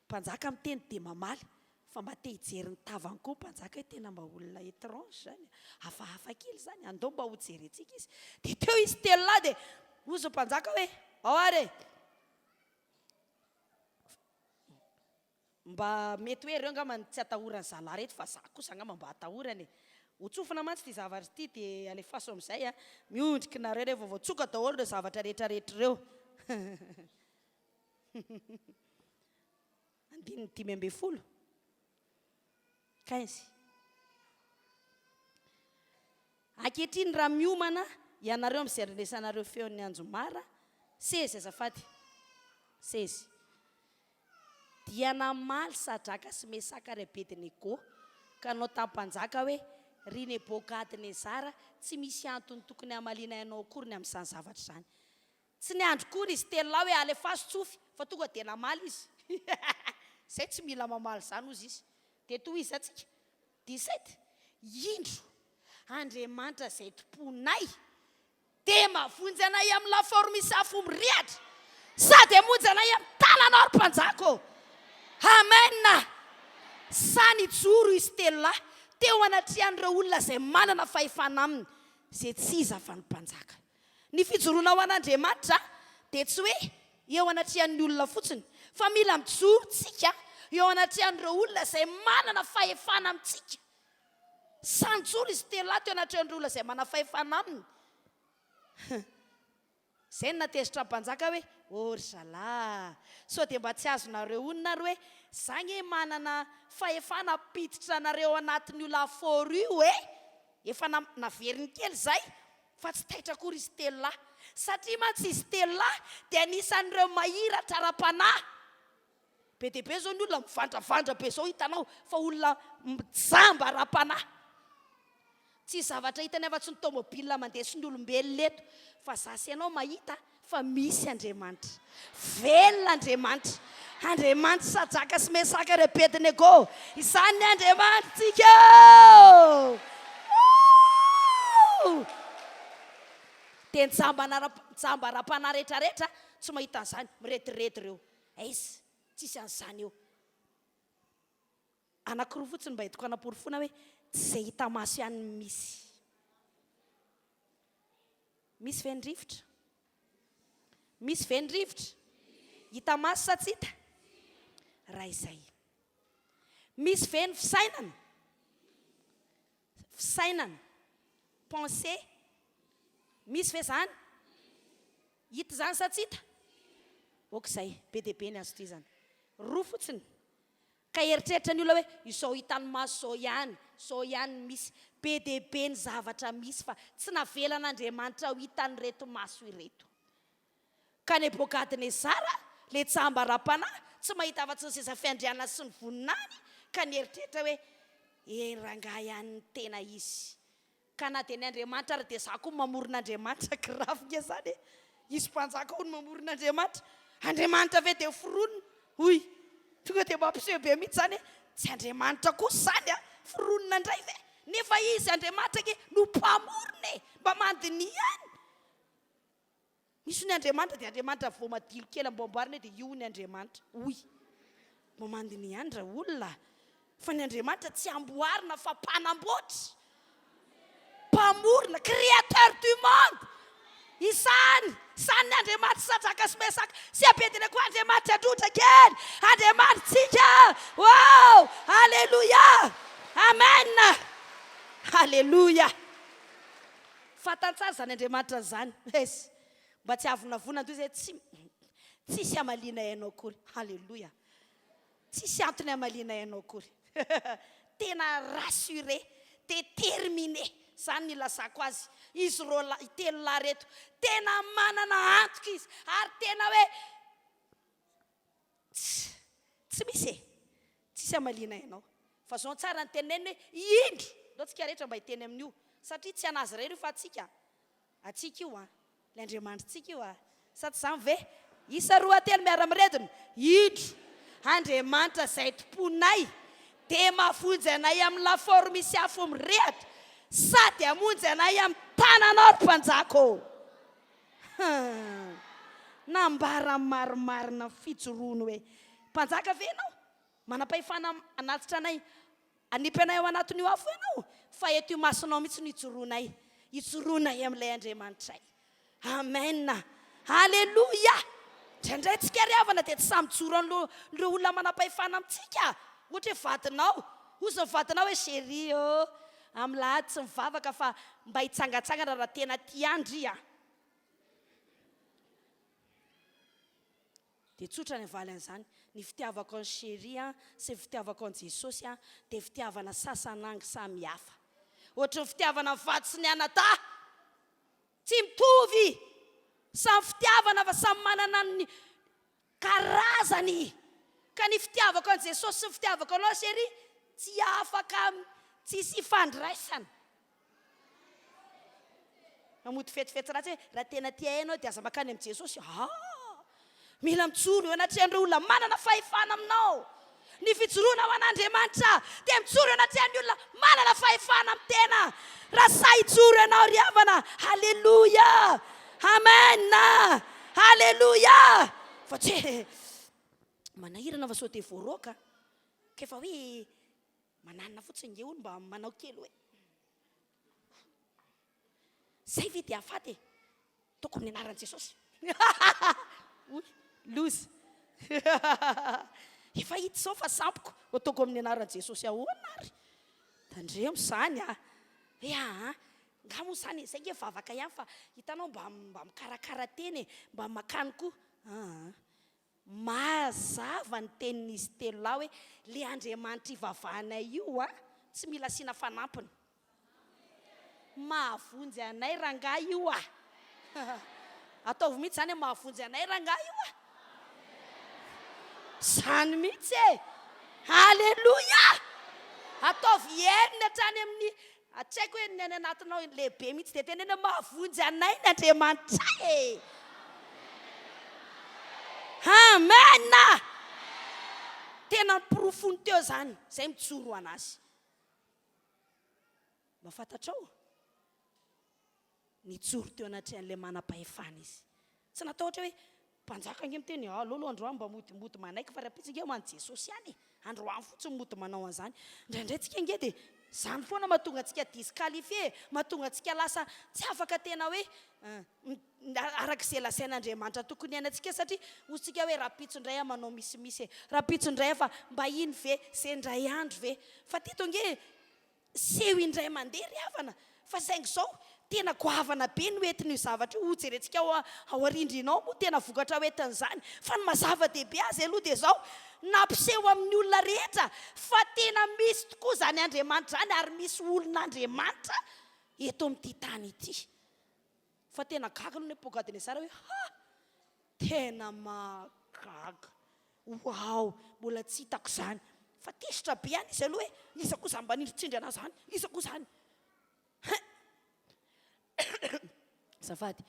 mpanjaka miteny dia mamaly. Fa mba te hijery ny tavany koa mpanjaka hoe tena mba olona etrange zany, hafahafa kely zany, andao mba ho jerentsika izy. Dia teo izy telolahy dia hozy ny mpanjaka hoe, ao ary e! Mba mety hoe ireo angamba no tsy atahoran'ny zalahy ireto fa za kosa angamba mba atahorana e! Ho tsofina mantsy ity zavatra ity dia alefaso amin'izay a! Miondrika nareo rehefa voatsoka daholo ireo zavatra rehetra rehetra ireo. Andininy 15, 15. Ankehitriny raha miomana ianareo amin'izay andrenesanareo feon'ny anjomara, sezy azafady, sezy. Dia namaly Sadraka sy Mesaka ary Abednego ka nanao tamin'ny mpanjaka hoe, Ry Nebokadnezara, tsy misy antony tokony hamalianay anao akory ny amin'izany zavatra izany. Tsy niandry kory izy telolahy hoe alefaso tsofy fa tonga dia namaly izy. Zay tsy mila mamaly izany hozy izy. Dia tohizantsika. 17, Indro, Andriamanitra izay tomponay dia mahavonjy anay amin'ny lafaoro misy afo mirehatra, sady hamonjy anay amin'ny tananao, ry mpanjaka ô. Amen! Sahy nijoro izy telolahy teo anatrehan'ireo olona izay manana fahefana aminy, izay tsy iza fa ny mpanjaka. Ny fijoroana ho an'Andriamanitra dia tsy hoe eo anatrehan'ny olona fotsiny, fa mila mijoro tsika eo anatrehan'ireo olona izay manana fahefana amintsika. Sahy nijoro izy telolahy teo anatrehan'ireo olona izay manana fahefana aminy. Izay no nahatezitra ny mpanjaka hoe, Ô ry zalahy, sao dia mba tsy azonareo honina ary hoe za nge manana fahefana hampiditra anareo ao anatin'io lafaoro io e! Efa naveriny kely izay fa tsy taitra akory izy telolahy. Satria mantsy izy telolahy dia anisan'ireo mahiratra ara-panahy. Be dia be izao ny olona mivandravandra be izao hitanao fa olona jamba ara-panahy. Tsy zavatra hitany afa-tsy ny tomobile mandeha sy ny olombelona eto fa za sy ianao mahita fa misy Andriamanitra. Velona Andriamanitra. Andriamanitra Sadraka sy Mesaka ary Abednego. Izany ny Andriamanitsika ô! Dia ny jamba jamba ara-panahy rehetrarehetra tsy mahita an'izany. Mirediredy ireo. Aiza? Tsisy an'izany eo. Anankiroa fotsiny mba entiko hanaporofoana hoe tsy izay hita maso ihany no misy. Misy ve ny rivotra? Misy ve ny rivotra? Hita maso sa tsy hita? Raha izay. Misy ve ny fisainana? Fisainana, pensée, misy ve izany? Hita izany sa tsy hita? Ok izay, be dia be ny azo tohizana. Roa fotsiny. Ka eritreritra ny olona hoe izao hitan'ny maso izao ihany, izao ihany ny misy. Be dia be ny zavatra misy fa tsy navelan'Andriamanitra ho hitan'ireto maso ireto. Ka Nebokadnezara, ilay jamba ara-panahy, tsy mahita afa-tsy ny seza fiandrianana sy ny voninahiny, ka nieritreritra hoe, Eny rangahy ihany ny tena izy. Ka na dia ny Andriamanitra ary dia za koa mamorona Andriamanitra, grave nge zany e! Izy mpanjaka hono mamorona Andriamanitra, Andriamanitra ve dia foronina? Hoy! Tonga dia mampiseho be mihitsy zany hoe tsy Andriamanitra kosa zany a! Foronina indray ve? Nefa izy Andriamanitra ange no mpamorona e! Mba mandiniha ihany! Misy ny Andriamanitra dia Andriamanitra voamadilo kely amboamboarina eo dia io ny Andriamanitra. Hoy. Mba mandiniha ihany ra olona a! Fa ny Andriamanitra tsy amboarina fa mpanamboatra, mpamorona, créateur du monde. Izany, izany ny Andriamanitra Sadraka sy Mesaka sy Abednego Andriamanitra androtra kely, Andriamanitsika. Wow! Aleloia! Amen! Aleloia! Fantany tsara izany Andriamanitra izany. Yes. Mba tsy avonavona andoha izay tsy tsisy hamalianay anao akory. Haleloia. Tsisy antony hamalianay anao akory. Tena rassuré, déterminé. Izany no ilazako azy. Izy roalahy, telo lahy ireto. Tena manana antoka izy. Ary tena hoe Tsy, tsy misy e! Tsisy hamalianay anao. Fa zao tsara ny teneniny hoe indro! Ndao tsika rehetra mba hiteny amin'io. Satria tsy an'azy irery io fa antsika. Antsika io an! Ilay Andriamanitritsika io an! Sa tsy izany ve? Isa roa telo miara-miredona. Indro! Andriamanitra izay tomponay dia mahavonjy anay amin'ny lafaoro misy afo mirehatra sady hamonjy anay amin'ny tananao ry mpanjaka ô! Hum. Nambarany marimarina ny fijoroany hoe, Mpanjaka ve ianao? Manam-pahefana hanatitra anay, hanipy anay ao anatin'io afo io ianao, fa eto imasonao mihitsy no ijoroanay, ijoroanay amin'ilay Andriamanitray. Amen! Aleloia! Indraindray tsika ry havana dia tsy sahy mijoro anoloan'ireo olona manam-pahefana amintsika. Ohatra hoe vadinao, hozy ny vadinao hoe chérie ô, amin'ny lahady tsy mivavaka fa mba hitsangantsangana raha tena tia ahy ndry a! Dia tsotra ny havaly an'izany, ny fitiavako an'i chérie sy ny fitiavako an'i Jesosy dia fitiavana sasanangy samy hafa. Ohatry ny fitiavana ny vady sy ny anadahy! Tsy mitovy! Samy fitiavana fa samy manana ny karazany! Ka ny fitiavako an'i Jesosy sy ny fitiavako anao chérie tsy afaka tsisy ifandraisana. Fa mody fetsifetsy ratsy hoe raha tena tia ahy ianao dia aza mankany amin'i Jesosy. Ah! Mila mijoro eo anatrehan'ireo olona manana fahefana aminao. Ny fijoroana ho an'Andriamanitra dia mijoro eo anatrehan'ny olona manana fahefana amin'ny tena. Raha sahy hijoro ianao ry havana, Haleloia! Amen! Haleloia! Fa tsy hoe manahirana fa sao dia voaroaka. Ka efa hoe Mananina fotsiny nge hono mba manao kely hoe zay ve dia hahafaty e! Ataoko amin'ny anaran'i Jesosy. Oy, loza. Efa hita izao fa sampiko, ataoko amin'ny anaran'i Jesosy ahoana ary? Tandremo izany a! Hoe aa, nga moa izany e, zay nge vavaka ihany fa hitanao mba mba mikarakara tena e, mba makany koa. Aa. Mazava ny tenin'izy telolahy hoe le Andriamanitra ivavahanay io an, tsy mila asiana fanampiny. Mahavonjy anay rangahy io ah! Ataovy mihitsy izany hoe mahavonjy anay rangahy io ah! Izany mihitsy e! Aleloia! Ataovy heriny hatrany amin'ny Tsy haiko hoe ny any anatinao lehibe mihitsy dia teneno hoe mahavonjy anay ny Andriamanitray e! Amen! Tena ny porofony teo izany, izay mijoro ho an'azy. Mba fantatrao? Nijoro teo anatrehan'ilay manam-pahefana izy. Tsy natahotra hoe, mpanjaka ange miteny, aleo aloha androany mba modimody manaiky fa rahampitso ange ho an'i Jesosy ihany e! Androany fotsiny mody manao an'izany. Indraindray tsika ange dia izany foana mahatonga antsika disqualifié e, mahatonga antsika lasa tsy afaka tena hoe araka izay lazain'Andriamanitra tokony hiainantsika satria hoy tsika hoe rahampitso indray aho manao misimisy e, rahampitso indray aho fa mba iny ve, izay indray andro ve. Fa teto ange Seho indray mandeha ry havana fa saingy izao tena goavana be no entin'io zavatra io, hojerentsika ao aoriandriana ao moa tena vokatra ho entin'izany fa ny maha zava-dehibe azy aloha dia izao, nampiseho amin'ny olona rehetra fa tena misy tokoa izany Andriamanitra izany ary misy olon'Andriamanitra eto amin'ity tany ity. Fa tena gaga aloha Nebokadnezara hoe ha! Tena mahagaga. Waouh! Mbola tsy hitako izany. Fa tezitra be ihany izy aloha hoe iza koa izany mba nindritsindry anah izany? Iza koa izany? Hein! Azafady.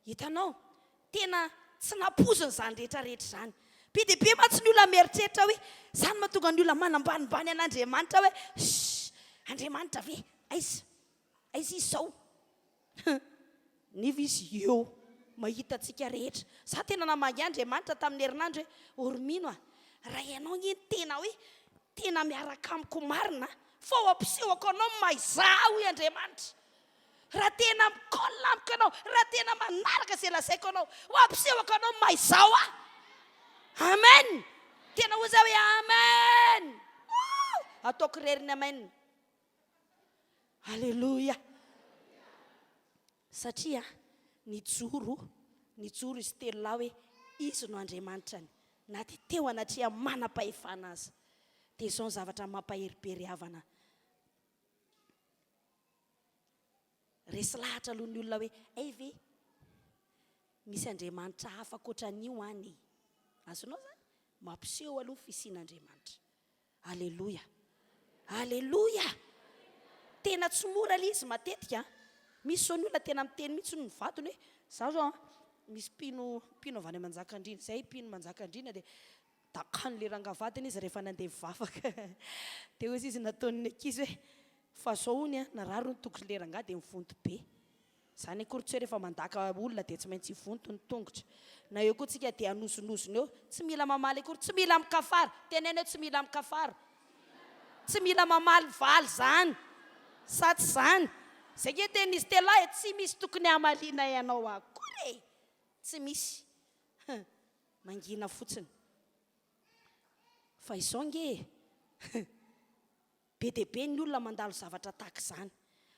Hitanao? Tena tsy nampoiziny izany rehetra rehetra izany. Be dia be mantsy ny olona mieritreritra hoe izany mahatonga ny olona manambanimbany an'Andriamanitra hoe shh! Andriamanitra ve? Aiza? Aiza izy izao? Huh! Nefa izy eo mahita antsika rehetra. Za tena namangy Andriamanitra tamin'ny herinandro hoe, ô ry mino a, raha ianao anie no tena hoe tena miaraka amiko marina fa ho ampisehoko anao ny maha izaho hoy Andriamanitra. Raha tena mi-colle amiko ianao, raha tena manaraka izay lazaiko anao, ho ampisehoko anao ny maha izaho ahy. Amen! Tena hoy za hoe amen! Wouh! Ataoko irery ny amen. Aleloia! Satria nijoro, nijoro izy telolahy hoe Izy no Andriamanitrany, na dia teo anatrehan'ny manam-pahefana aza. Dia izao ny zavatra mampahery be ry havana. Resy lahatra aloha ny olona hoe, hay ve misy Andriamanitra hafa ankoatra an'io any e? Azonao izany? Mampiseho aloha ny fisian'Andriamanitra. Aleloia! Aleloia! Tena tsy mora ilay izy matetika an! Misy izao ny olona tena miteny mihitsy ny vadiny hoe, za zao an, misy mpino mpino avy any Manjakandriana izay, mpino Manjakandriana dia dakan'ilay rangahy vadiny izy rehefa nandeha hivavaka. Dia hoy izy nataon'ny ankizy hoe, fa zao hono an, narary hono tongotr'ilay rangahy dia nivonto be. Izany akory tsy hoe rehefa mandaka olona dia tsy maintsy hivonto ny tongotra. Na eo koa tsika dia hanozonozona eo. Tsy mila mamaly akory. Tsy mila mikafara. Teneno hoe tsy mila mikafara. Tsy mila mamaly valy izany. Sa tsy izany? Izay ange tenin'izy telolahy e, tsy misy tokony hamalianay anao akory e! Tsy misy. Hum. Mangina fotsiny. Fa izao ange e! Hum. Be dia be ny olona mandalo zavatra tahaka izany.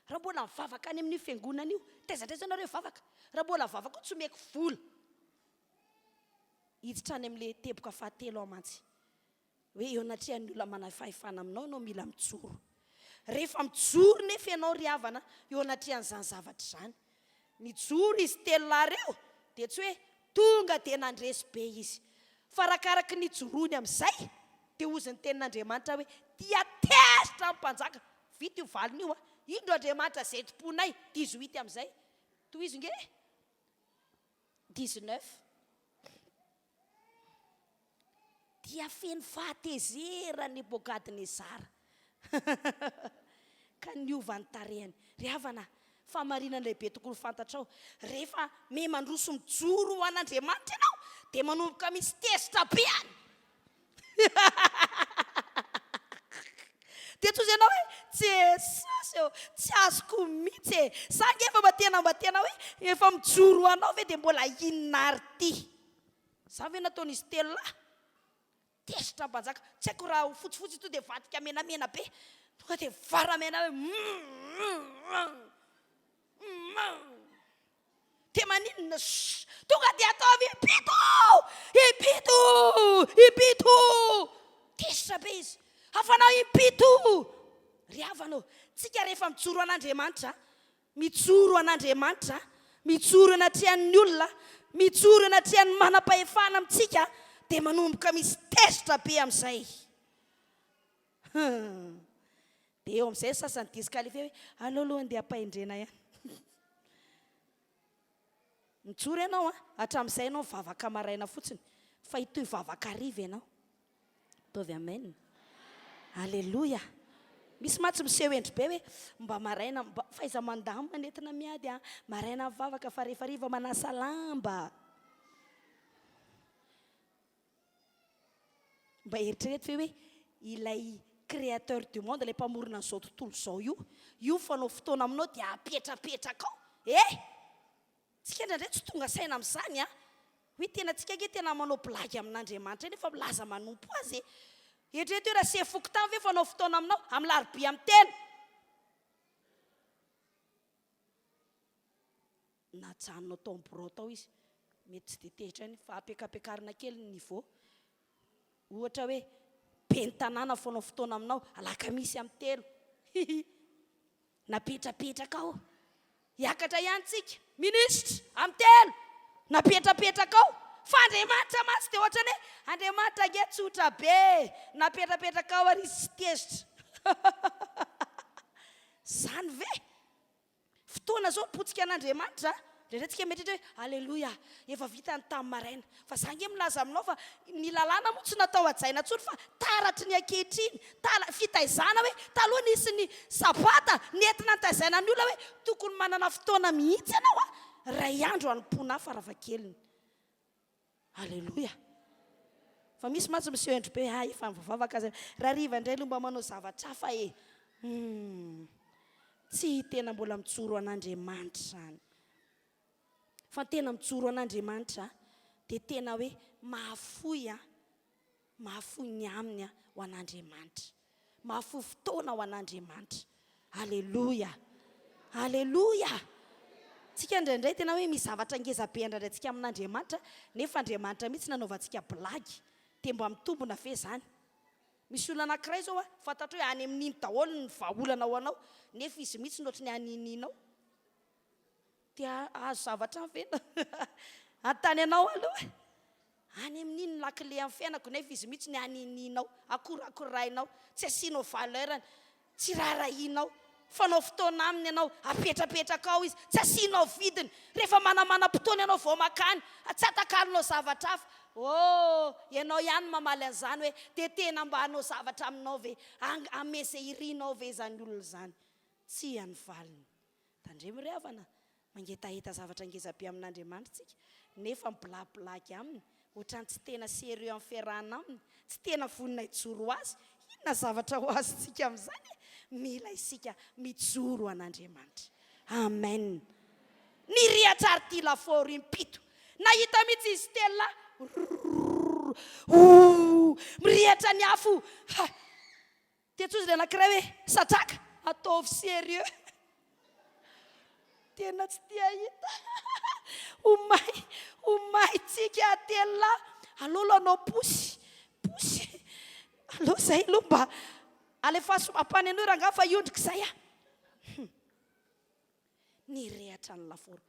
Raha mbola mivavaka any amin'io fiangonana io, taiza indray izao nareo hivavaka? Raha mbola mivavaka ao tsy omeko vola. Hiditra any amin'ilay teboka fahatelo aho mantsy. Hoe eo anatrehan'ny olona manam-fahefana aminao ianao mila mijoro. Rehefa mijoro nefa ianao ry havana eo anatrehan'izany zavatra izany. Nijoro izy telolahy ireo dia tsy hoe tonga dia nandresy be izy. Fa arakaraky ny nijoroany amin'izay dia hozy ny tenin'Andriamanitra hoe dia tezitra ny mpanjaka. Vita io valiny io an! Indro Andriamanitra izay tomponay, dix-huit amin'izay. Tohizo nge e! Dix-neuf. Dia feno fahatezerana i Nebokadnezara, ka niova ny tarehiny. Ry havana, fahamarinana lehibe tokony ho fantatrao, rehefa miha mandroso mijoro ho an'Andriamanitra ianao, dia manomboka misy tezitra be any. Dia tsy hozy ianao hoe, Jesosy ô, tsy azoko mihitsy e! Za ange efa mba tena mba tena hoe efa mijoro ho anao ve dia mbola inona ary ity? Zany ve nataon'izy telolahy? Tezitra mpanjaka, tsy haiko raha ho fotsifotsy to dia vadika menamena be, tonga dia varamena hoe Dia maninona? Shh! Tonga dia ataovy impito! Impito! Impito! Tezitra be izy. Hafanao impito! Ry havana ô, tsika rehefa mijoro an'Andriamanitra, Mijoro an'Andriamanitra, mijoro eo anatrehan'ny olona, mijoro eo anatrehan'ny manam-pahefana amintsika dia manomboka misy tezitra be amin'izay. Hum. Dia eo amin'izay ny sasany disqualifié hoe aleo aloha andeha ampahendrena ihany. Mijoro ianao an, hatramin'izay ianao mivavaka maraina fotsiny fa hitohy vavaka hariva ianao. Ataovy amen. Aleloia. Misy mantsy miseho hendry be hoe mba maraina mba faiza mandamina ny entina miady an, maraina mivavaka fa rehefa hariva manasa lamba. Mba eritrereto ve hoe ilay créateur du monde, ilay mpamorona an'izao tontolo izao io, io fanao fotoana aminao dia apetrapetrakao eh! Tsika indraindray tsy tonga saina amin'izany an! Hoe tena tsika ange tena manao blague amin'Andriamanitra eny efa milaza manompo azy e! Eritrereto hoe raha sefo fokontany ve fanao fotoana aminao amin'ny larobia amin'ny telo? Najanona tao amin'ny birao tao izy, mety tsy dia tezitra ihany fa ampiakampiakarina kely ny niveau. Ohatra hoe ben'ny tanàna fanao fotoana aminao alakamisy amin'ny telo. Hihi! Napetrapetraka ao. Hiakatra ihany tsika. Minisitra, amin'ny telo. Napetrapetraka ao. Fa Andriamanitra mantsy dia ohatran'ny hoe, Andriamanitra ange tsotra be e. Napetrapetraka ao ary izy tsy tezitra. Izany ve? Fotoana izao mipotsika an'Andriamanitra a! Indraindray tsika mieritreritra hoe, Aleloia, efa vita ny tamin'ny maraina. Fa za ange milaza aminao fa ny lalàna moa tsy natao hajaina intsony fa taratry ny ankehitriny, tala, fitaizana hoe taloha nisy ny sabata nentina nitaizaina ny olona hoe tokony manana fotoana mihitsy ianao a, iray andro hanompoana ahy farafahakeliny. Aleloia! Fa misy mantsy miseho endri-be hoe hay efa mivavaka aza rahariva indray aloha mba manao zavatra hafa e! Humm! Tsy tena mbola mijoro an'Andriamanitra izany. Fa ny tena mijoro an'Andriamanitra dia tena hoe mahafoy an, mahafoy ny aminy ho an'Andriamanitra. Mahafoy fotoana ho an'Andriamanitra. Aleloia! Aleloia! Tsika indraindray tena hoe misy zavatra ngeza be andraindraintsika amin'Andriamanitra, nefa Andriamanitra mihitsy nanaovantsika blague. Dia mba mitombina ve izany? Misy olona anankiray izao a, fantatrao hoe any amin'iny daholo ny vahaolana ho anao, nefa izy mihitsy no ohatry ny anianianao. Te hahazo zavatra any ve? Anontany anao aloha. Any amin'iny ny lakile amin'ny fiainako nefa izy mihitsy ny aninianao, akorakorainao, tsy asianao valeur-ny, tsy raharahianao, fanao fotoana aminy ianao, apetrapetrakao izy, tsy asianao vidiny, rehefa manamanam-potoana ianao vao makany, tsy atakalonao zavatra hafa. Oh, ianao ihany no mamaly an'izany hoe dia tena mba hanao zavatra aminao ve, hanome izay irinao ve izany olona izany? Tsia ny valiny. Tandremo ry havana. Mangetaheta zavatra ngeza be amin'Andriamanitra tsika nefa mi-blague aminy, ohatran'ny tsy tena sérieux amin'ny fiarahana aminy, tsy tena vonona hijoro ho azy, inona zavatra ho azontsika amin'izany e? Mila isika mijoro ho an'Andriamanitra. Amen. Nirehatra ary ity lafaoro impito. Nahita mihitsy izy telolahy, rrrr, ooh, mirehatra ny afo, ha! Dia tsozy ilay anankiray hoe, Sadraka, ataovy sérieux. Tena tsy te hahita. Ho may, ho may tsika telolahy. Aleo aloha hanao posy, posy. Aleo izay aloha mba alefaso ampanenoy rangahy fa hiondrika izay aho. Nirehatra ny lafaoro.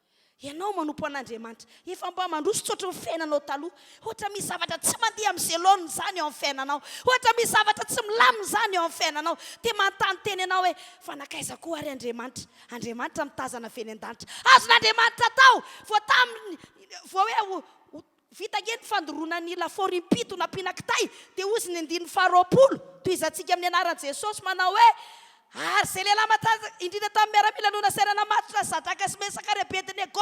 Ianao manompo an'Andriamanitra, efa mba mandroso tsy ohatry ny fiainanao taloha. Ohatra misy zavatra tsy mandeha amin'ny laoniny izany eo amin'ny fiainanao. Ohatra misy zavatra tsy milamina izany eo amin'ny fiainanao. Dia manontany tena ianao hoe, fa nankaiza koa ary Andriamanitra? Andriamanitra mitazana avy eny an-danitra. Azon'Andriamanitra atao! Vao tamin'ny, vao hoe ho, Vita ange ny fandoroana ny lafaoro impito nampiana kitay, dia hozy ny andininy faharoapolo, tohizantsika amin'ny anaran'i Jesosy manao hoe, Ary izay lehilahy matanjaka indrindra tamin'ny miaramila no nasaina namatotra Sadraka sy Mesaka ary Abednego.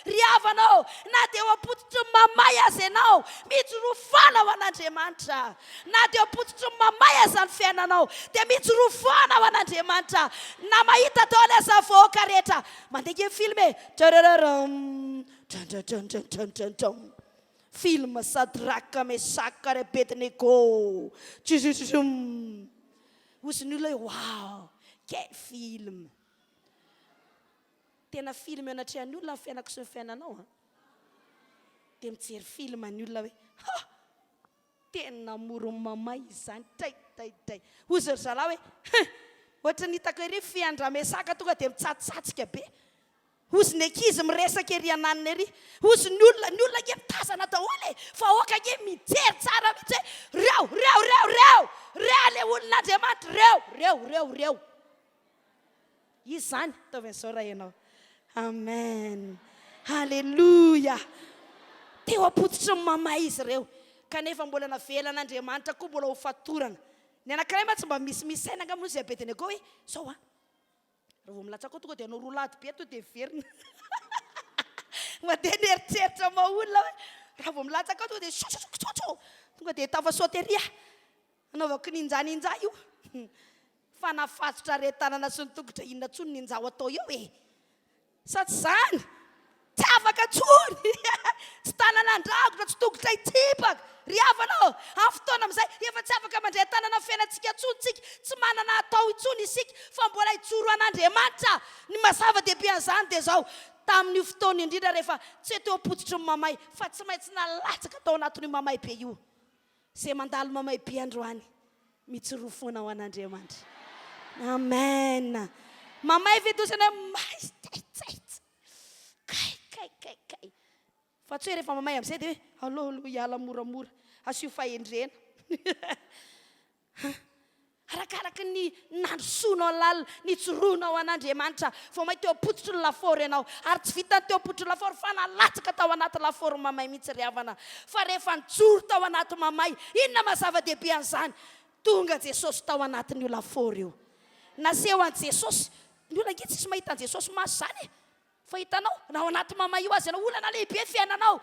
Ry havana ô, na dia eo am-pototry ny mamay aza ianao, mijoroa foana ho an'Andriamanitra. Na dia eo am-pototry ny mamay aza ny fiainanao, dia mijoroa foana ho an'Andriamanitra. Na mahita daholo aza ny vahoaka rehetra, mandeha ange ny film e, Tarararam. Drandrandrandrandrandrandram. Film Sadraka, Mesaka ary Abednego. Tjjjjjm. Hozy ny olona hoe wow, quel film. Tena film eo anatrehan'ny olona ny fiainako sy ny fiainanao an. Dia mijery film ny olona hoe ha! Tena amoron'ny mamay izany, dray dray dray. Hozy ry zalahy hoe hein! Ohatry ny hitako ery fian-dRamesaka tonga dia mitsatsatsika be. Hozy ny ankizy miresaka ery ananona ery. Hozy ny olona, ny olona ange mitazana daholo e! Fa aoka ange mijery tsara mihitsy hoe reo, reo, reo, reo! Reo le olon'Andriamanitra, reo, reo, reo, reo. Iza izany? Ataovy an'izao raha ianao. Amen. Haleloia. Teo am-pototry ny mamay izy ireo, kanefa mbola navelan'Andriamanitra koa mbola ho fatorana. Ny anankiray mantsy mba misimisy saina angamba hozy i Abedenego hoe, izao an, Raha vao milatsaka ao tonga dia hanao roulade be to dia heverina. Mandeha ny eritreritra maha olona hoe raha vao milatsaka ao tonga dia sososososo tonga dia tafasaoty ery aho. Anaovako ninja ninja io. Fa nafatotra re tanana sy ny tongotra inona intsony ninja ho atao eo e. Sa tsy izany? Tsy afaka intsony! Tsy tanana handragotra, tsy tongotra hitsipaka! Ry havana ô, amin'ny fotoana amin'izay, efa tsy afaka mandray an-tanana ny fiainantsika intsony isika, tsy manana hatao intsony isika, fa mbola hijoro ho an'Andriamanitra! Ny maha zava-dehibe an'izany dia izao, tamin'io fotoana indrindra rehefa tsy hoe teo am-pototry ny mamay, fa tsy maintsy nalatsaka tao anatin'io mamay be io. Izay mandalo mamay be androany, mijoroa foana ho an'Andriamanitra. Amen. Mamay ve tosana hoe may tsaitsaitsa. Kay kay kay kay. Fa tsy hoe rehefa mamay amin'izay dia hoe aleo aloha hiala moramora. Asio fahendrena. Arakaraky ny nandrosoanao lalina, nijoroanao an'Andriamanitra, vao may teo am-pototry ny lafaoro ianao. Ary tsy vitan'ny teo am-pototry ny lafaoro fa nalatsaka tao anaty lafaoro mamay mihitsy ry havana. Fa rehefa nijoro tao anaty mamay, inona maha zava-dehibe an'izany? Tonga Jesosy tao anatin'io lafaoro io. Naseho an'i Jesosy. Ny olona ange tsisy mahita an'i Jesosy maso izany e! Fa hitanao, na ao anaty mamay io aza ianao, olana lehibe fiainanao,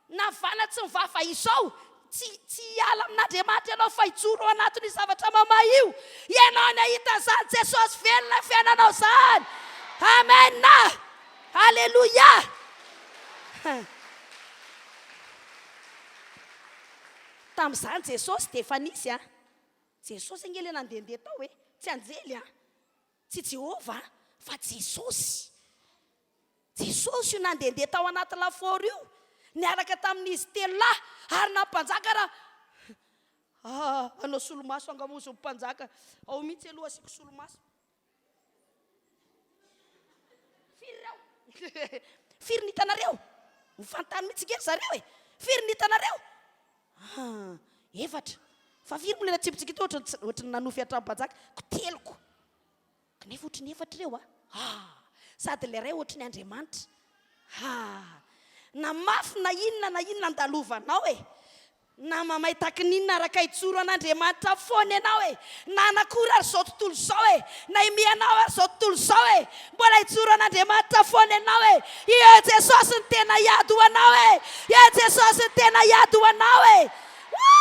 na vana tsy mivaha fa izao, tsy tsy hiala amin'Andriamanitra ianao fa hijoro ao anatin'io zavatra mamay io. Ianao ny hahita an'izany Jesosy velona fiainanao izany. Amen. Alléluia. Tamin'izany Jesosy dia efa nisy an. Jesosy ange ilay nandehandeha tao e, tsy anjely an. Tsy Jehovah fa Jesosy. Jesosy io nandehandeha tao anaty lafaoro io, niaraka tamin'izy telo lahy, ary na mpanjaka raha ah, hanao solomaso angamba hozy ny mpanjaka. Ao mihitsy aloha asiako solomaso. Firy ireo? Firy ny hitanareo? Mifantany mihitsy nge ry zareo e. Firy ny hitanareo? Ah, efatra. Fa firy moa ilay natsipitsika teo ohatran'ny tsy ohatran'ny nanofy hatramin'ny mpanjaka? Koteliko. Kanefa ohatran'ny efatra ireo ah. Ah, sady ilay iray ohatran'ny Andriamanitra. Ah, na mafy na inona na inona andalovanao e. Na mamay takininona araka hijoro an'Andriamanitra foana ianao e! Na hanakory ary izao tontolo izao e! Na himianao ary izao tontolo izao e! Mbola hijoro an'Andriamanitra foana ianao e! Eo Jesosy no tena hiady ho anao e! Eo Jesosy no tena hiady ho anao e! Wouh!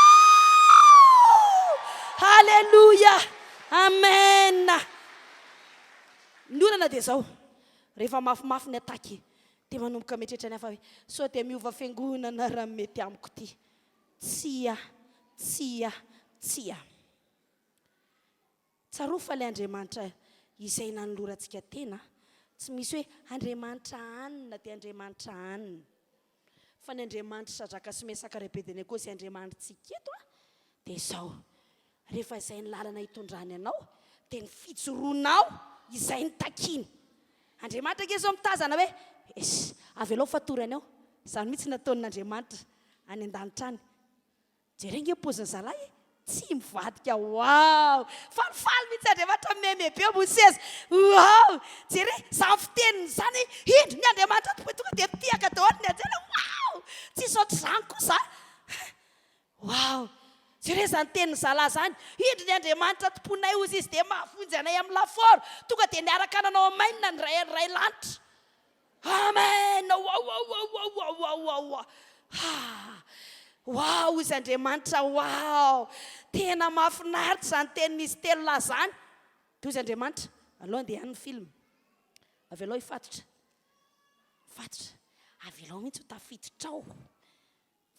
Haleloia! Amen! Ny olana dia izao, rehefa mafimafy ny attaque Dia manomboka mieritreritra ny hafa hoe, sao dia miova fiangonana raha mety amiko ity. Tsia, tsia, tsia. Tsarovy fa ilay Andriamanitra izay nanolorantsika tena, tsy misy hoe Andriamanitra anona dia Andriamanitra anona. Fa ny Andriamanitr'i Sadraka sy Mesaka ary Abedenego izay Andriamanitsika eto dia izao, Rehefa izay ny lalana itondrany anao dia ny fijoroanao izay no takiany. Andriamanitra ange izao mitazana hoe eish, avelao fatorany ao. Izany mihitsy no ataon'Andriamanitra any an-danitra any. Jereo ange ny paozin'ny zalahy e! Tsy mivadika, wow! Falifaly mihitsy Andriamanitra meme be ambony seza. Wow! Jereo, izany fiteniny izany hoe indro ny Andriamanitra tompo tonga dia mitehaka daholo ny anjely, wow! Tsisy ohatr'izany kosa. Wow! Jereo izany tenin'ny zalahy izany, indro ny Andriamanitra tomponay hozy izy dia mahavonjy anay amin'ny lafaoro, tonga dia niaraka nanao amen ny Ray Ray lanitra. Amen! Wawawawawawawawa! Ha! Wow hozy Andriamanitra, wow! Tena mahafinaritra izany tenin'izy telolahy izany. Dia hozy Andriamanitra, aleo andeha any ny film. Avelao hifatotra. Fatotra. Avelao mihitsy ho tafiditra ao.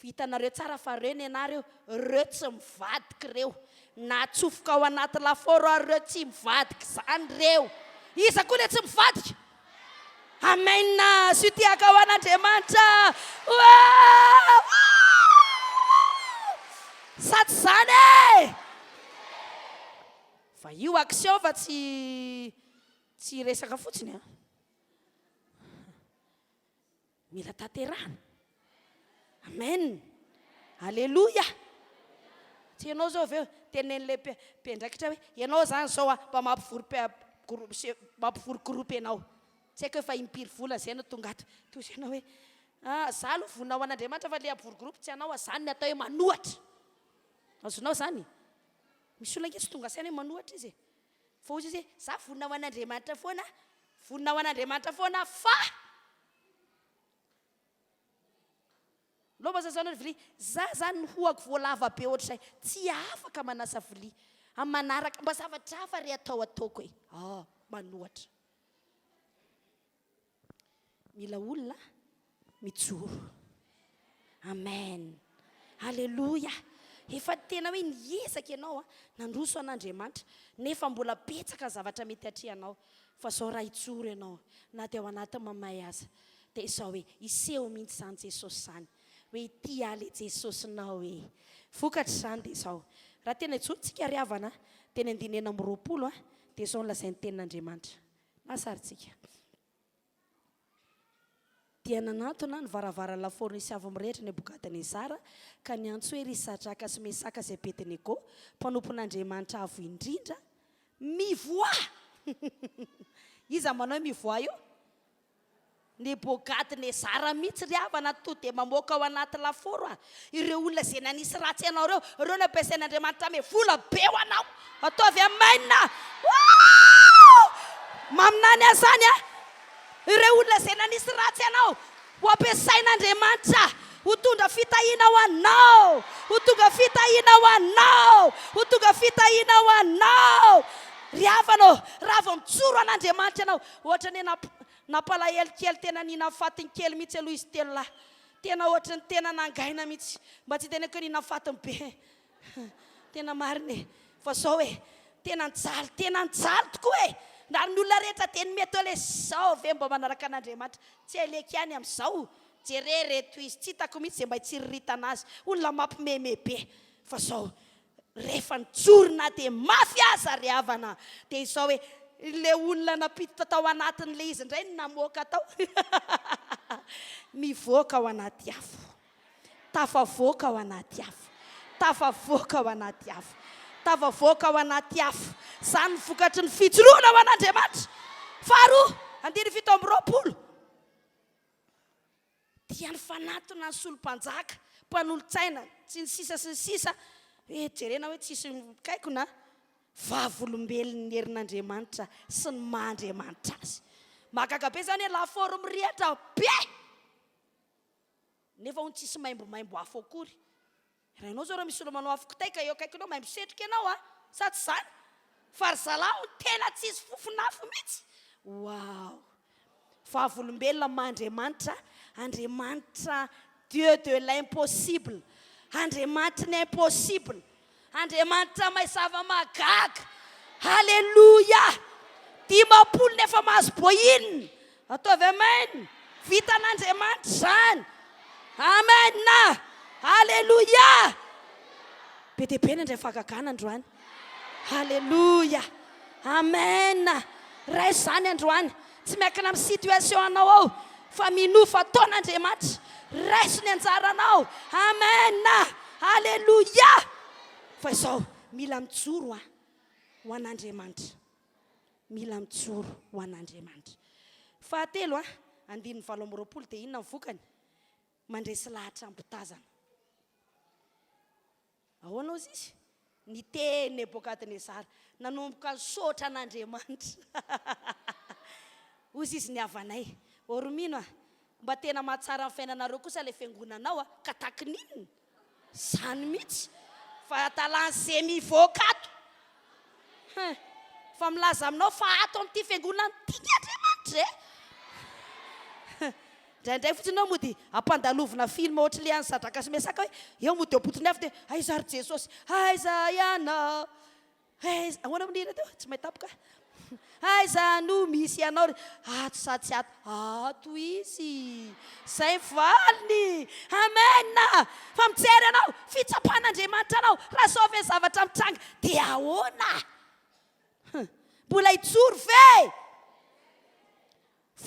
Hitanareo tsara fa reo nenah reo, reo tsy mivadika reo. Na atsofoka ao anaty lafaoro ary reo tsy mivadika zany reo. Iza koa le tsy mivadika? Amen! Asio tehaka ho an'Andriamanitra! Wow! Sa tsy zany e! Fa io action fa tsy tsy resaka fotsiny an! Mila tanterahana. Amen. Aleloia. Tsy ianao izao avy eo tenenin'ilay mpiandraikitra hoe ianao izany izao a, mba mampivory mampivory groupe ianao. Tsy haiko hoe fa impiry volana izay no tonga ato. Toy izay ianao hoe ah, za aloha vonona ho an'Andriamanitra fa ilay hampivory groupe tsy anao a, izany ny atao hoe manohatra. Azonao izany? Misy olona ange tsy tonga saina hoe manohatra izy e. Fa hoy izy hoe za vonona ho an'Andriamanitra foana, vonona ho an'Andriamanitra foana fa Lova sasao ny vilia. Za zany ny hohako voalava be ohatr'izay tsy afaka manasa vilia. Amin'ny manaraka mba zavatra hafa re atao ataoko e. Ah, manohatra. Mila olona mijoro. Amen. Aleloia. Efa tena hoe niezaka ianao a, nandroso an'Andriamanitra, nefa mbola betsaka ny zavatra mety atrehanao. Fa zao raha hijoro ianao na dia ao anaty mamay aza dia izao hoe hiseho mihitsy izany Jesosy izany hoe ity aho le Jesosinao e. Vokatra izany dia izao, raha tena hijoro tsika ry havana dia ny andininy 26 dia izao no lazain'ny tenin'Andriamanitra. Lasa ary tsika. Dia nanantona ny varavaran'ny lafaoro nisy afo mirehitra Nebokadnezara ka niantso hoe, Ry Sadraka sy Mesaka sy Abednego, mpanompon'Andriamanitra Avo Indrindra, mivoaha! Iza manao io mivoaha io? Nebokadnezara mihitsy ry havana to dia mamoaka ao anaty lafaoro a! Ireo olona izay nanisy ratsy anao ireo, ireo no ampiasain'Andriamanitra ame vola be ho anao. Ataovy amen! Wouh! Maminany ahy izany a! Ireo olona izay nanisy ratsy anao, ho ampiasain'Andriamanitra ho tonga fitahiana ho anao! Ho tonga fitahiana ho anao! Ho tonga fitahiana ho anao! Ry havana ô, raha vao mijoro an'Andriamanitra ianao, ohatran'ny hoe nampalahelo kely tena nihina-fatiny kely mihitsy aloha izy telolahy. Tena ohatry ny tena nangaina mihitsy. Mba tsy hiteneniko hoe nihina-fatiny be. Tena marina e! Fa zao e! Tena nijaly, tena nijaly tokoa e! Ary ny olona rehetra dia ny mety hoe zao ve mba manaraka an'Andriamanitra? Tsy aleky ihany amin'izao. Jereo ireto izy, tsy hitako mihitsy izay mba hitsiriritana azy. Olona mampimeme be. Fa zao, rehefa nijoro na dia mafy aza ry havana, dia izao hoe, ilay olona nampiditra tao anatin'ilay izy indray no namoaka tao. Mivoaka ao anaty afo. Tafavoaka ao anaty afo. Tafavoaka ao anaty afo. Tafavoaka ao anaty afo. Izany no vokatry ny fijoroana ho an'Andriamanitra. Faharoa, andininy 27. Dia nifanatona ny solom-panjaka, mpanolotsaina, sy ny sisa sy ny sisa, hoe jerena hoe tsisy mikaikona, vavolombelon'ny herin'Andriamanitra sy ny maha Andriamanitra azy. Mahagaga be izany hoe lafaoro mirehatra be! Nefa hono tsisy maimbomaimbo afo akory. Raha ianao zao raha misy olona manao afo kitay ka eo akaikinao maimbo setroka ianao a! Sa tsy izany? Fa ry zalahy hono tena tsisy fofon'afo mihitsy! Waouh! Vavolombelona maha Andriamanitra, Andriamanitra Dieu de l'impossible, Andriamanitry ny impossible, Andriamanitra mahay zava-mahagaga. Haleloia! 50 nefa mahazo boinina. Ataovy amen. Vitan'Andriamanitra izany. Amen. Haleloia! Be dia be ny handray fahagagana androany. Haleloia! Amen! Raiso izany androany. Tsy miankina amin'ny situation anao ao fa minoa fa ataon'Andriamanitra. Raiso ny anjaranao. Amen! Haleloia! Fa izao, mila mijoro aho ho an'Andriamanitra. Mila mijoro ho an'Andriamanitra. Fahatelo, andininy 28 dia inona ny vokany? Mandresy lahatra mpitazana. Ahoana hozy izy? Niteny Nebokadnezara, nanomboka nisaotra an'Andriamanitra. Hozy izy, Ny havanay, ô ry mino a, mba tena mahatsara ny fiainanareo kosa ilay fiangonanao a, ka takin'inona? Izany mihitsy, fa hadalan'izay mivoaka ato. Hein, fa milaza aminao fa ato amin'ity fiangonana ity nge Andriamanitra e! Indraindray fotsiny eo mody ampandalovina film ohatry le an'i Sadraka sy Mesaka hoe eo mody eo am-potony avy dia aiza ry Jesosy, aiza ianao, aiza, ahoana moa ny hira teo? Tsy mahay tampoka aho. Aiza no misy anao ry, ato sa tsy ato? Ato izy. Izay ny valiny. Amen. Fa mijery anao, fitsapan'Andriamanitra anao, raha izao ve ny zavatra mitranga dia ahoana? Mbola hijoro ve?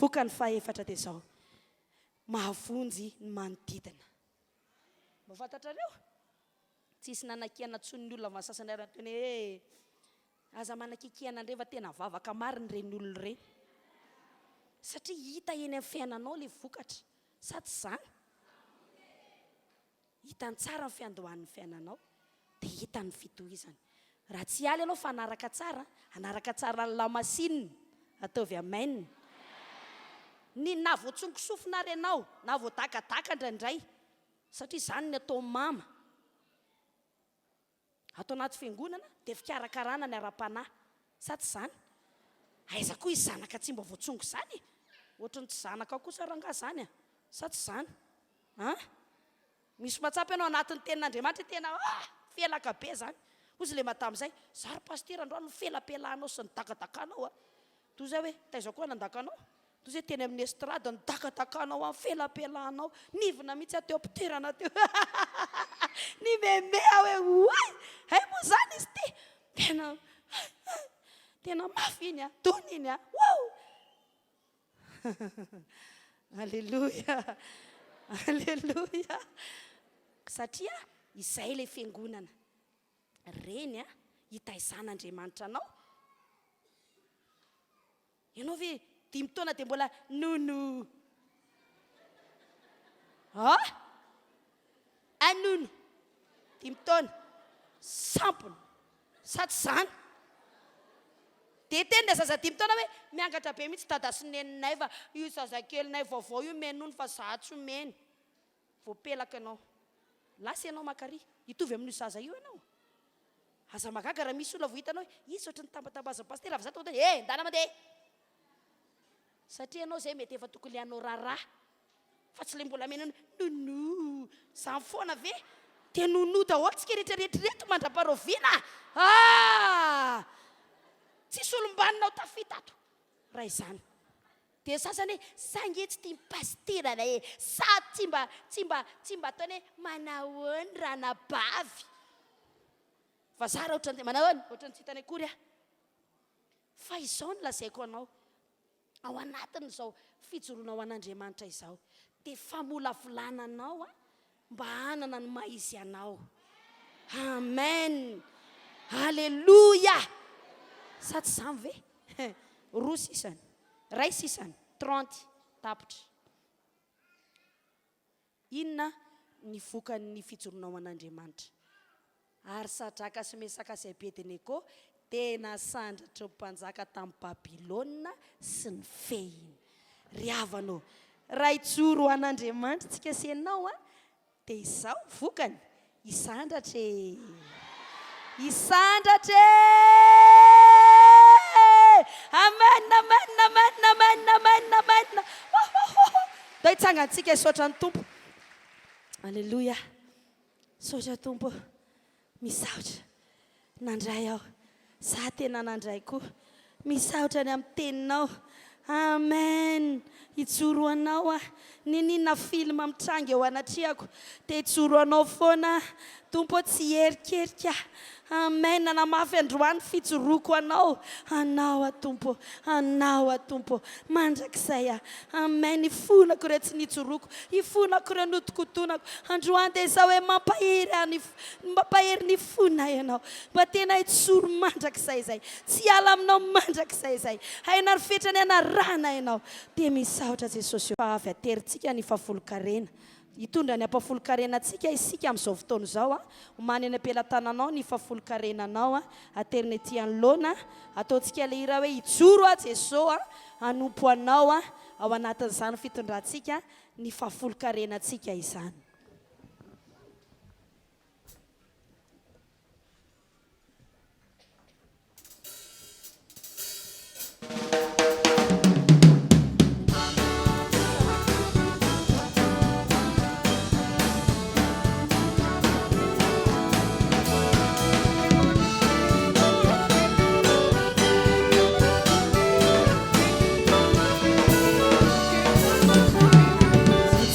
Vokany fahefatra dia izao, mahavonjy ny manodidina. Mba fantatrareo? Tsisy nanakiana intsony ny olona fa ny sasany ary niteny hoe eh, aza manakikiana indray fa tena vavaka marina ireny olona ireny. Satria hita eny amin'ny fiainanao ilay vokatra, sa tsy izany? Hitany tsara ny fiandohan'ny fiainanao dia hitany ny fitohizany. Raha tsy hiala ianao fa hanaraka tsara, hanaraka tsara ny lamasinina, ataovy amen. Ny na voatsongo sofina ary ianao, na voadakadaka indraindray, satria izany ny atao mama. Ato anaty fiangonana dia fikarakarana ny ara-panahy, sa tsy izany? Aiza koa izy zanaka tsy mba voatsongo izany e? Ohatry ny tsy zanakao kosa rangaha izany a! Sa tsy izany? An? Misy mahatsapa ianao anatin'ny tenin'Andriamanitra hoe tena ah! Felaka be izany. Hoy izy ilay madama izay, za ry pasitera androany nofelapelahanao sy nidakadakanao a! Toy izay hoe, taiza koa nandaka anao? Toy izay teny amin'ny estrade nidakadakanao aho, nifelapelahanao, nivina mihitsy aho teo am-pitoerana teo. Nimeme aho hoe oay! Hay moa izany izy ity! Tena tena mafy iny a! Dona iny a! Wouh! Aleloia! Aleloia! Satria izay ilay fiangonana. Reny a, hitaizan'Andriamanitra anao. Ianao ve dimy taona dia mbola nono? Ah? Ah nono. Dimy taona. Sampona. Sa tsy izany? Dia hiteny ilay zaza dimy taona hoe, miangatra be mihitsy dada sy neninay fa io zazakelinay vaovao io omeny nono fa za tsy omeny. Voapelaka ianao. Lasa ianao maka ary. Hitovy amin'io zaza io ianao. Aza mahagaga raha misy olona vao hitanao hoe izy ohatry ny tambatambazan'ny pasitera fa za tonga dia eh ndana mandeha. Satria ianao izay mety efa tokony hanao raharaha fa tsy ilay mbola mihaino hoe nounou. Izany foana ve? Dia nounou daholo tsika rehetra rehetra ireto mandra-paharoviana? Ah! Tsisy olom-banona ho tafita ato raha izany. Dia ny sasany hoe, za nge tsy tia pasitera e, sady tsy mba tsy mba tsy mba ataony hoe manahoana ranabavy. Fa za raha ohatran'ny manahoana, ohatran'ny tsy hitany akory aho. Fa izao no lazaiko anao, ao anatin'izao fijoroana ho an'Andriamanitra izao, dia famolavolana anao mba hanana ny maha izy anao. Amen! Aleloia! Sa tsy izany ve? Roa sisany, iray sisany, trente, tapitra. Inona ny vokan'ny fijoroanao ho an'Andriamanitra? Ary Sadraka sy Mesaka sy Abednego dia nasandratry ny mpanjaka tany Babylona sy ny fehiny. Ry havana ô, raha hijoro ho an'Andriamanitra isika sy ianao, dia izao ny vokany, hisandratra e! Hisandratra e! Amen, amen, amen, amen, amen, amen. Ohohoho! Ndao hitsangantsika hisaotra ny Tompo. Aleloia. Misaotra Tompo ô. Misaotra. Nandray aho. Za tena nandray koa. Misaotra ny amin'ny teninao. Amen. Hijoro ho anao aho. Niniana film mitranga eo anatrehako dia hijoro anao foana aho. Tompo ô tsy hierikerika aho. Amen. Nanamafy androany fijoroako anao. Anao aho Tompo ô. Anao aho Tompo ô. Mandrakizay aho. Amen. Ifonako ireo tsy nijoroako. Ifonako ireo nodikotonako. Androany dia izao hoe mampahery ahy ny Mampahery ny fonay Ianao. Mba tena hijoro mandrakizay izay. Tsy hiala aminao mandrakizay izay. Hainao ny fetrany hanarahana Ianao. Dia misaotra Jesosy ô. Fa avy aterintsika ny fahafolonkarena. Hitondra ny ampahafolonkarena antsika isika amin'izao fotoana izao a. Omany eny am-pelatananao ny fahafolonkarenanao a. Aterina ety anoloana. Ataontsika ilay hira hoe Hijoro aho Jeso a, hanompo Anao a. Ao anatin'izany fitondrantsika ny fahafolonkarenantsika izany.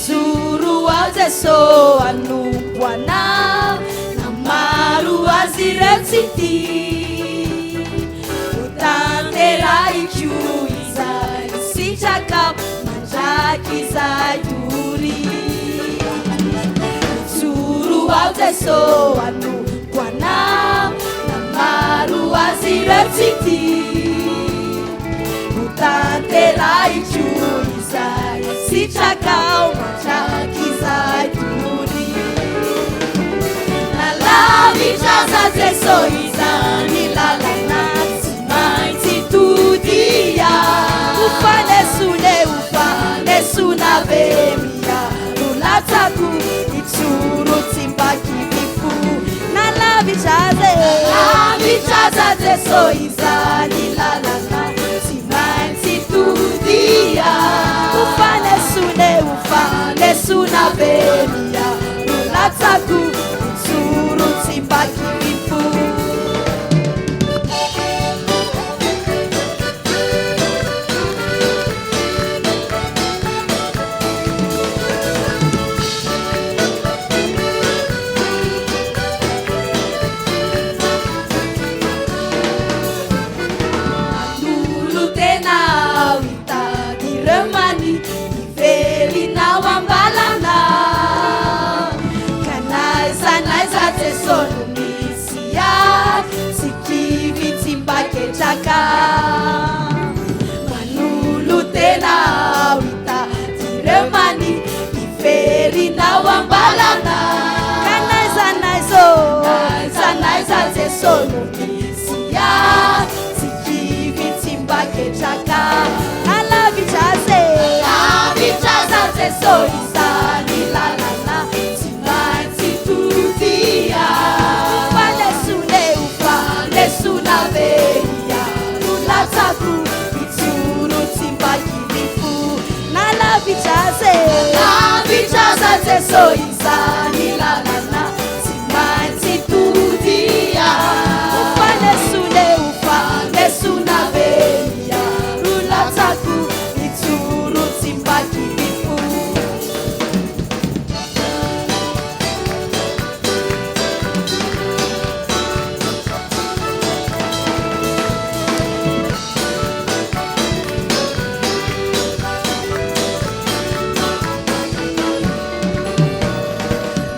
Mijoro aho Jeso hanompo Anao na maro azy ireo tsy tia. Ho tanterahiko izay sitrakao mandrakizay doria. Mijoro aho Jeso hanompo Anao na maro azy ireo tsy tia. Ho tanterahiko izay sitrakao mandrakizay doria. Na lavitra aza Jeso izany lalana tsy maintsy todia. Ho fanesona e, ho fanesona be miaro latsako hijoro tsy mba kivy fo. Na lavitra aza e, lavitra aza Jeso izany lalana tsy maintsy todia. Ho fanesona e, ho fanesona be miaro latsako hijoro tsy mba kivy fo. Manolo-tena aho hitady ireo mania hiverina ao am-balana. Ka n'aiza n'aiza Jeso no misy ahy, tsy kivy tsy mba ketraka. Manolo-tena aho hitady ireo mania hiverina ao am-balana. Ka n'aiza n'aiza ô. N'aiza n'aiza Jeso no misy ahy, tsy kivy tsy mba ketraka. Na lavitra aza e. Lavitra aza Jeso izany lalana tsy maintsy todia. Ho fanesona e, ho Fanesona be hiaro latsako, hijoro tsy mba kivy fo. Na lavitra aza e. Lavitra aza Jeso izany lalana tsy maintsy todia. Ho fanesona e, ho Fanesona be hiaro latsako, hijoro tsy mba kivy fo.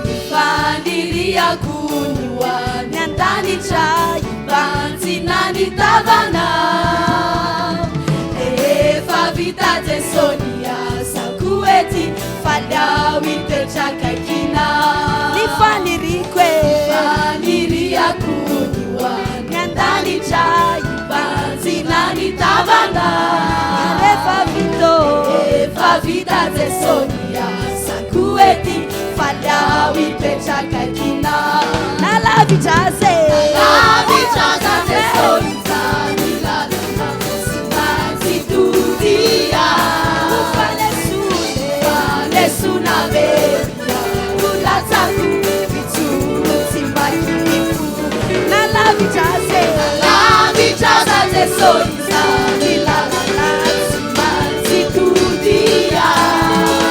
Ny faniriako ny ho any an-danitra hibanjina ny tavanao. Rehefa vita Jeso ny asako ety, faly aho hitoetra. hitoetra akaikinao. Ny faniriako e. Faniriako ny ho any an-danitra hibanjina ny tavanao. Ary efa vita ô. Efa vita Jeso ny asako ety, faly aho hitoetra akaikinao. Na lavitra aza e. Na lavitra aza Jeso izany lalana tsy maintsy todia. Ho fanesoana e. Fanesoana velona no latsako mijoro tsy mba kivy. Na lavitra aza e. Na lavitra aza Jeso izany lalana tsy maintsy todia.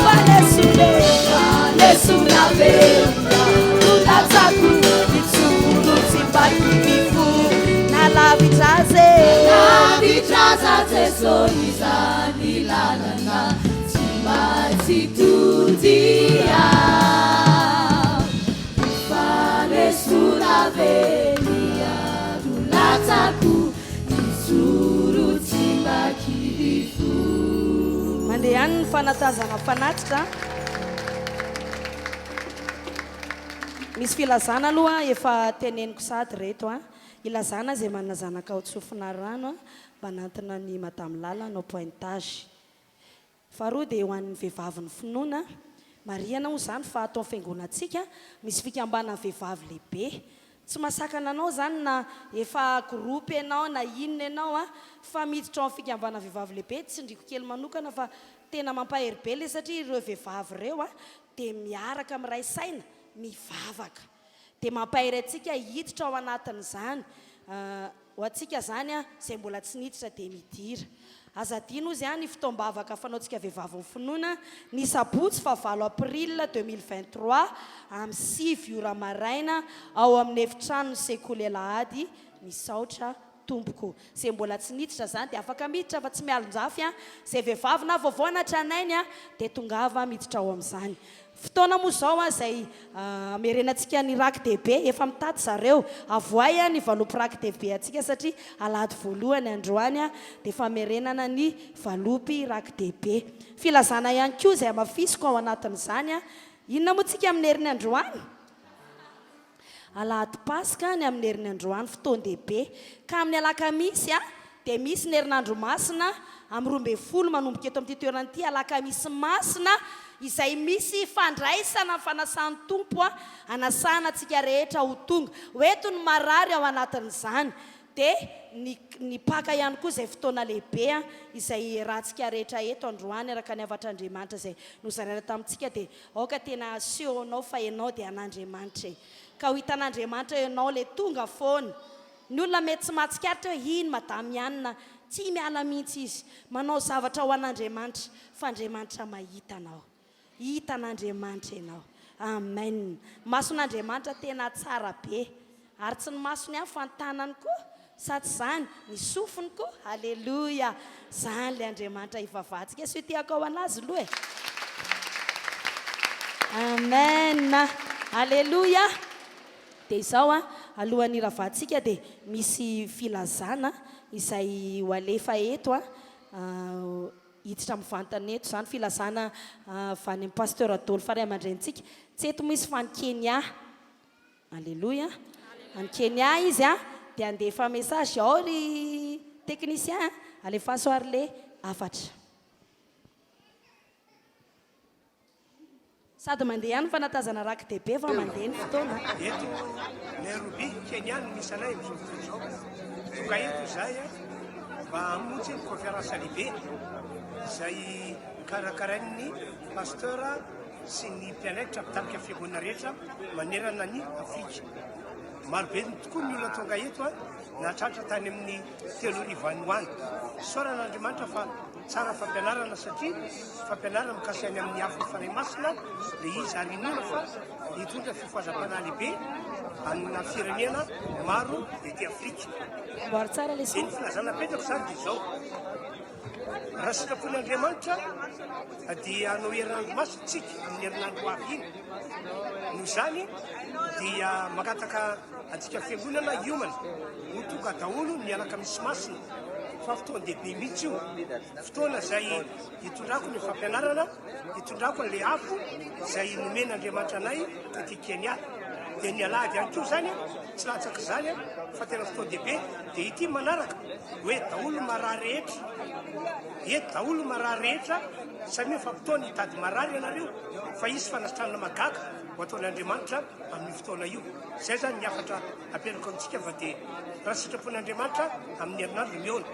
Fanesoana e. Fanesoana velona no latsako mijoro tsy mba kivy fo. Na lavitra aza e. Na lavitra aza Jeso izany lalana tsy maintsy todia. Fanesoana ve ny andro latsako hijoro tsy mba kivy fo. Mandeha ihany ny fanatazana fanatitra. Misy filazana aloha efa teneniko sahady reto a. Ilazana izay manana zanaka ao Tsofina rano mba hanantona an'i Madame Lala hanao pointage. Faharoa dia ho an'ny vehivavin'ny finoana, marihana moa izany fa ato amin'ny fiangonantsika misy fikambanan'ny vehivavy lehibe. Tsy mahasakana anao izany na efa groupe ianao na inona ianao an, fa miditra ao amin'ny fikambanan'ny vehivavy lehibe, tsindriako kely manokana fa tena mampahery be ilay satria ireo vehivavy ireo an dia miaraka miray saina mivavaka. Dia mampahery antsika hiditra ao anatin'izany. Ho antsika izany izay mbola tsy niditra dia midira. Aza adino ozy ny fotoam-bavaka fanaontsika vehivavin'ny finoana ny sabotsy faha valo april 2023 amin'ny 9 ora maraina ao amin'ny efitranon'ny sekoly alahady. Misaotra tompoko. Izay mbola tsy niditra izany dia afaka miditra fa tsy mialonjafy an. Izay vehivavy na vaovao na tranainy dia tongava miditra ao amin'izany. Fotoana moa izao izay hamerenantsika ny raki-dehibe, efa mitady zareo, avoay ny valopy raki-dehibe antsika satria alahady voalohany androany dia famerenana ny valopy raki-dehibe. Filazana ihany koa izay hamafisiko ao anatin'izany, inona moa tsika amin'ny heriny androany? Alahady Paska ny amin'ny heriny androany, fotoan-dehibe. Ka amin'ny alakamisy dia misy ny herinandro masina amin'ny 12 manomboka eto amin'ity toerana ity, alakamisy masina izay misy fandraisana ny fanasan'ny Tompo hanasana antsika rehetra ho tonga. Ho eto ny marary ao anatin'izany. Dia ny ny Paka ihany koa izay fotoana lehibe izay iarahantsika rehetra eto androany araka ny hafatr'Andriamanitra izay nozaraina tamintsika dia aoka tena asehonao fa ianao dia an'Andriamanitra e! Ka ho hitan'Andriamanitra ianao ilay tonga foana. Ny olona mety tsy mahatsikaritra hoe iny madame Anna tsy miala mihitsy izy manao zavatra ho an'Andriamanitra fa Andriamanitra mahita anao. Hitan'Andriamanitra ianao. Amen. Mason'Andriamanitra tena tsara be. Ary tsy ny masony ihany fa ny tanany koa. Sa tsy izany? Ny sofiny koa. Aleloia. Izany ilay Andriamanitra ivavahantsika. Asio tehaka ho an'Azy aloha e. Amen. Aleloia. Dia izao an, alohan'ny hiravantsika dia misy filazana izay ho alefa eto an. Hiditra mivantana eto izany filazana avy any amin'i Pasteur Adolphe ray aman-drenintsika. Tsy eto moa izy fa any Kenya. Aleloia. Any Kenya izy an, dia handefa message ao ry technicien an, alefaso ary le hafatra. Sady mandeha ihany ny fanatazana raki-dehibe fa mandeha ny fotoana. Eto Nairobi, Kenya no misy anay amin'izao fotoana izao. Tonga eto izahay mba hamonjy ny conférence lehibe izay karakarain'ny Pasteur sy ny mpiandraikitra mpitarika fiangonana rehetra manerana ny Afrika. Marobe tokoa ny olona tonga eto, nahatratra tany amin'ny 3000 any ho any. Isaorana Andriamanitra fa Tsara fampianarana satria fampianarana mikasika ny amin'ny afon'ny Fanahy Masina ilay izy ary inoana fa hitondra fifohazam-panahy lehibe amina firenena maro ety Afrika. Amboary tsara ilay Dia ny son. filazana apetrako izany dia izao, raha sitrapon'Andriamanitra dia hanao herinandro masina isika amin'ny herinandro ho avy iny. Noho izany dia mangataka antsika fiangonana hiomana ho tonga daholo ny alakamisy masina. Fa fotoan-dehibe mihitsy io, fotoana izay hitondrako ny fampianarana, hitondrako an'ilay afo izay nomen'Andriamanitra anay taty Kenya. Dia ny alahady ihany koa izany, tsy latsak'izany fa tena fotoan-dehibe. Dia ity manaraka hoe daholo ny marary rehetra, eto daholo ny marary rehetra, samia mifampitaona hitady marary ianareo fa hisy fanasitranana mahagaga ho ataon'Andriamanitra amin'io fotoana io. Izay izany ny hafatra apetrako amintsika fa dia raha sitrapon'Andriamanitra amin'ny herinandro mihaona.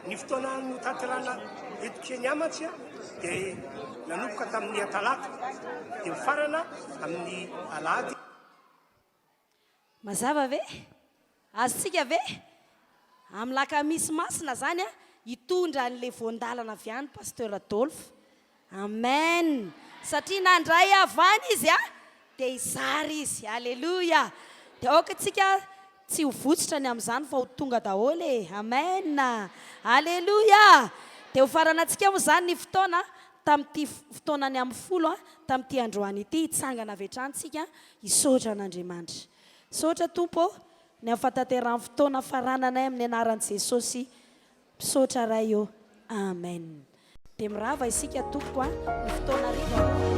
Ny fotoana notanterahina eto Kenya mantsy dia nanomboka tamin'ny talata dia mifarana amin'ny alahady. Mazava ve? Azontsika ve? Amin'ny lakamisy masina zany a, hitondra an'le voandalana avy any Pasteur Adolphe. Amen! Satria nandray avy any izy a, dia hizara izy. Aleloia! Dia aoka tsika tsy ho votsotra ny amin'izany fa ho tonga daholo e! Amen! Aleloia! Dia ho faranantsika moa izany ny fotoana tamin'ity fotoanan'ny amin'ny folo tamin'ity androany ity, hitsangana avy hatrany tsika hisaotra an'Andriamanitra. Misaotra Tompo ô, ny amin'ny fahatanterahan'ny fotoana farananay amin'ny anaran'i Jesosy. Misaotra Ray ô. Amen. Dia mirava isika tompoko a, ny fotoana hariva.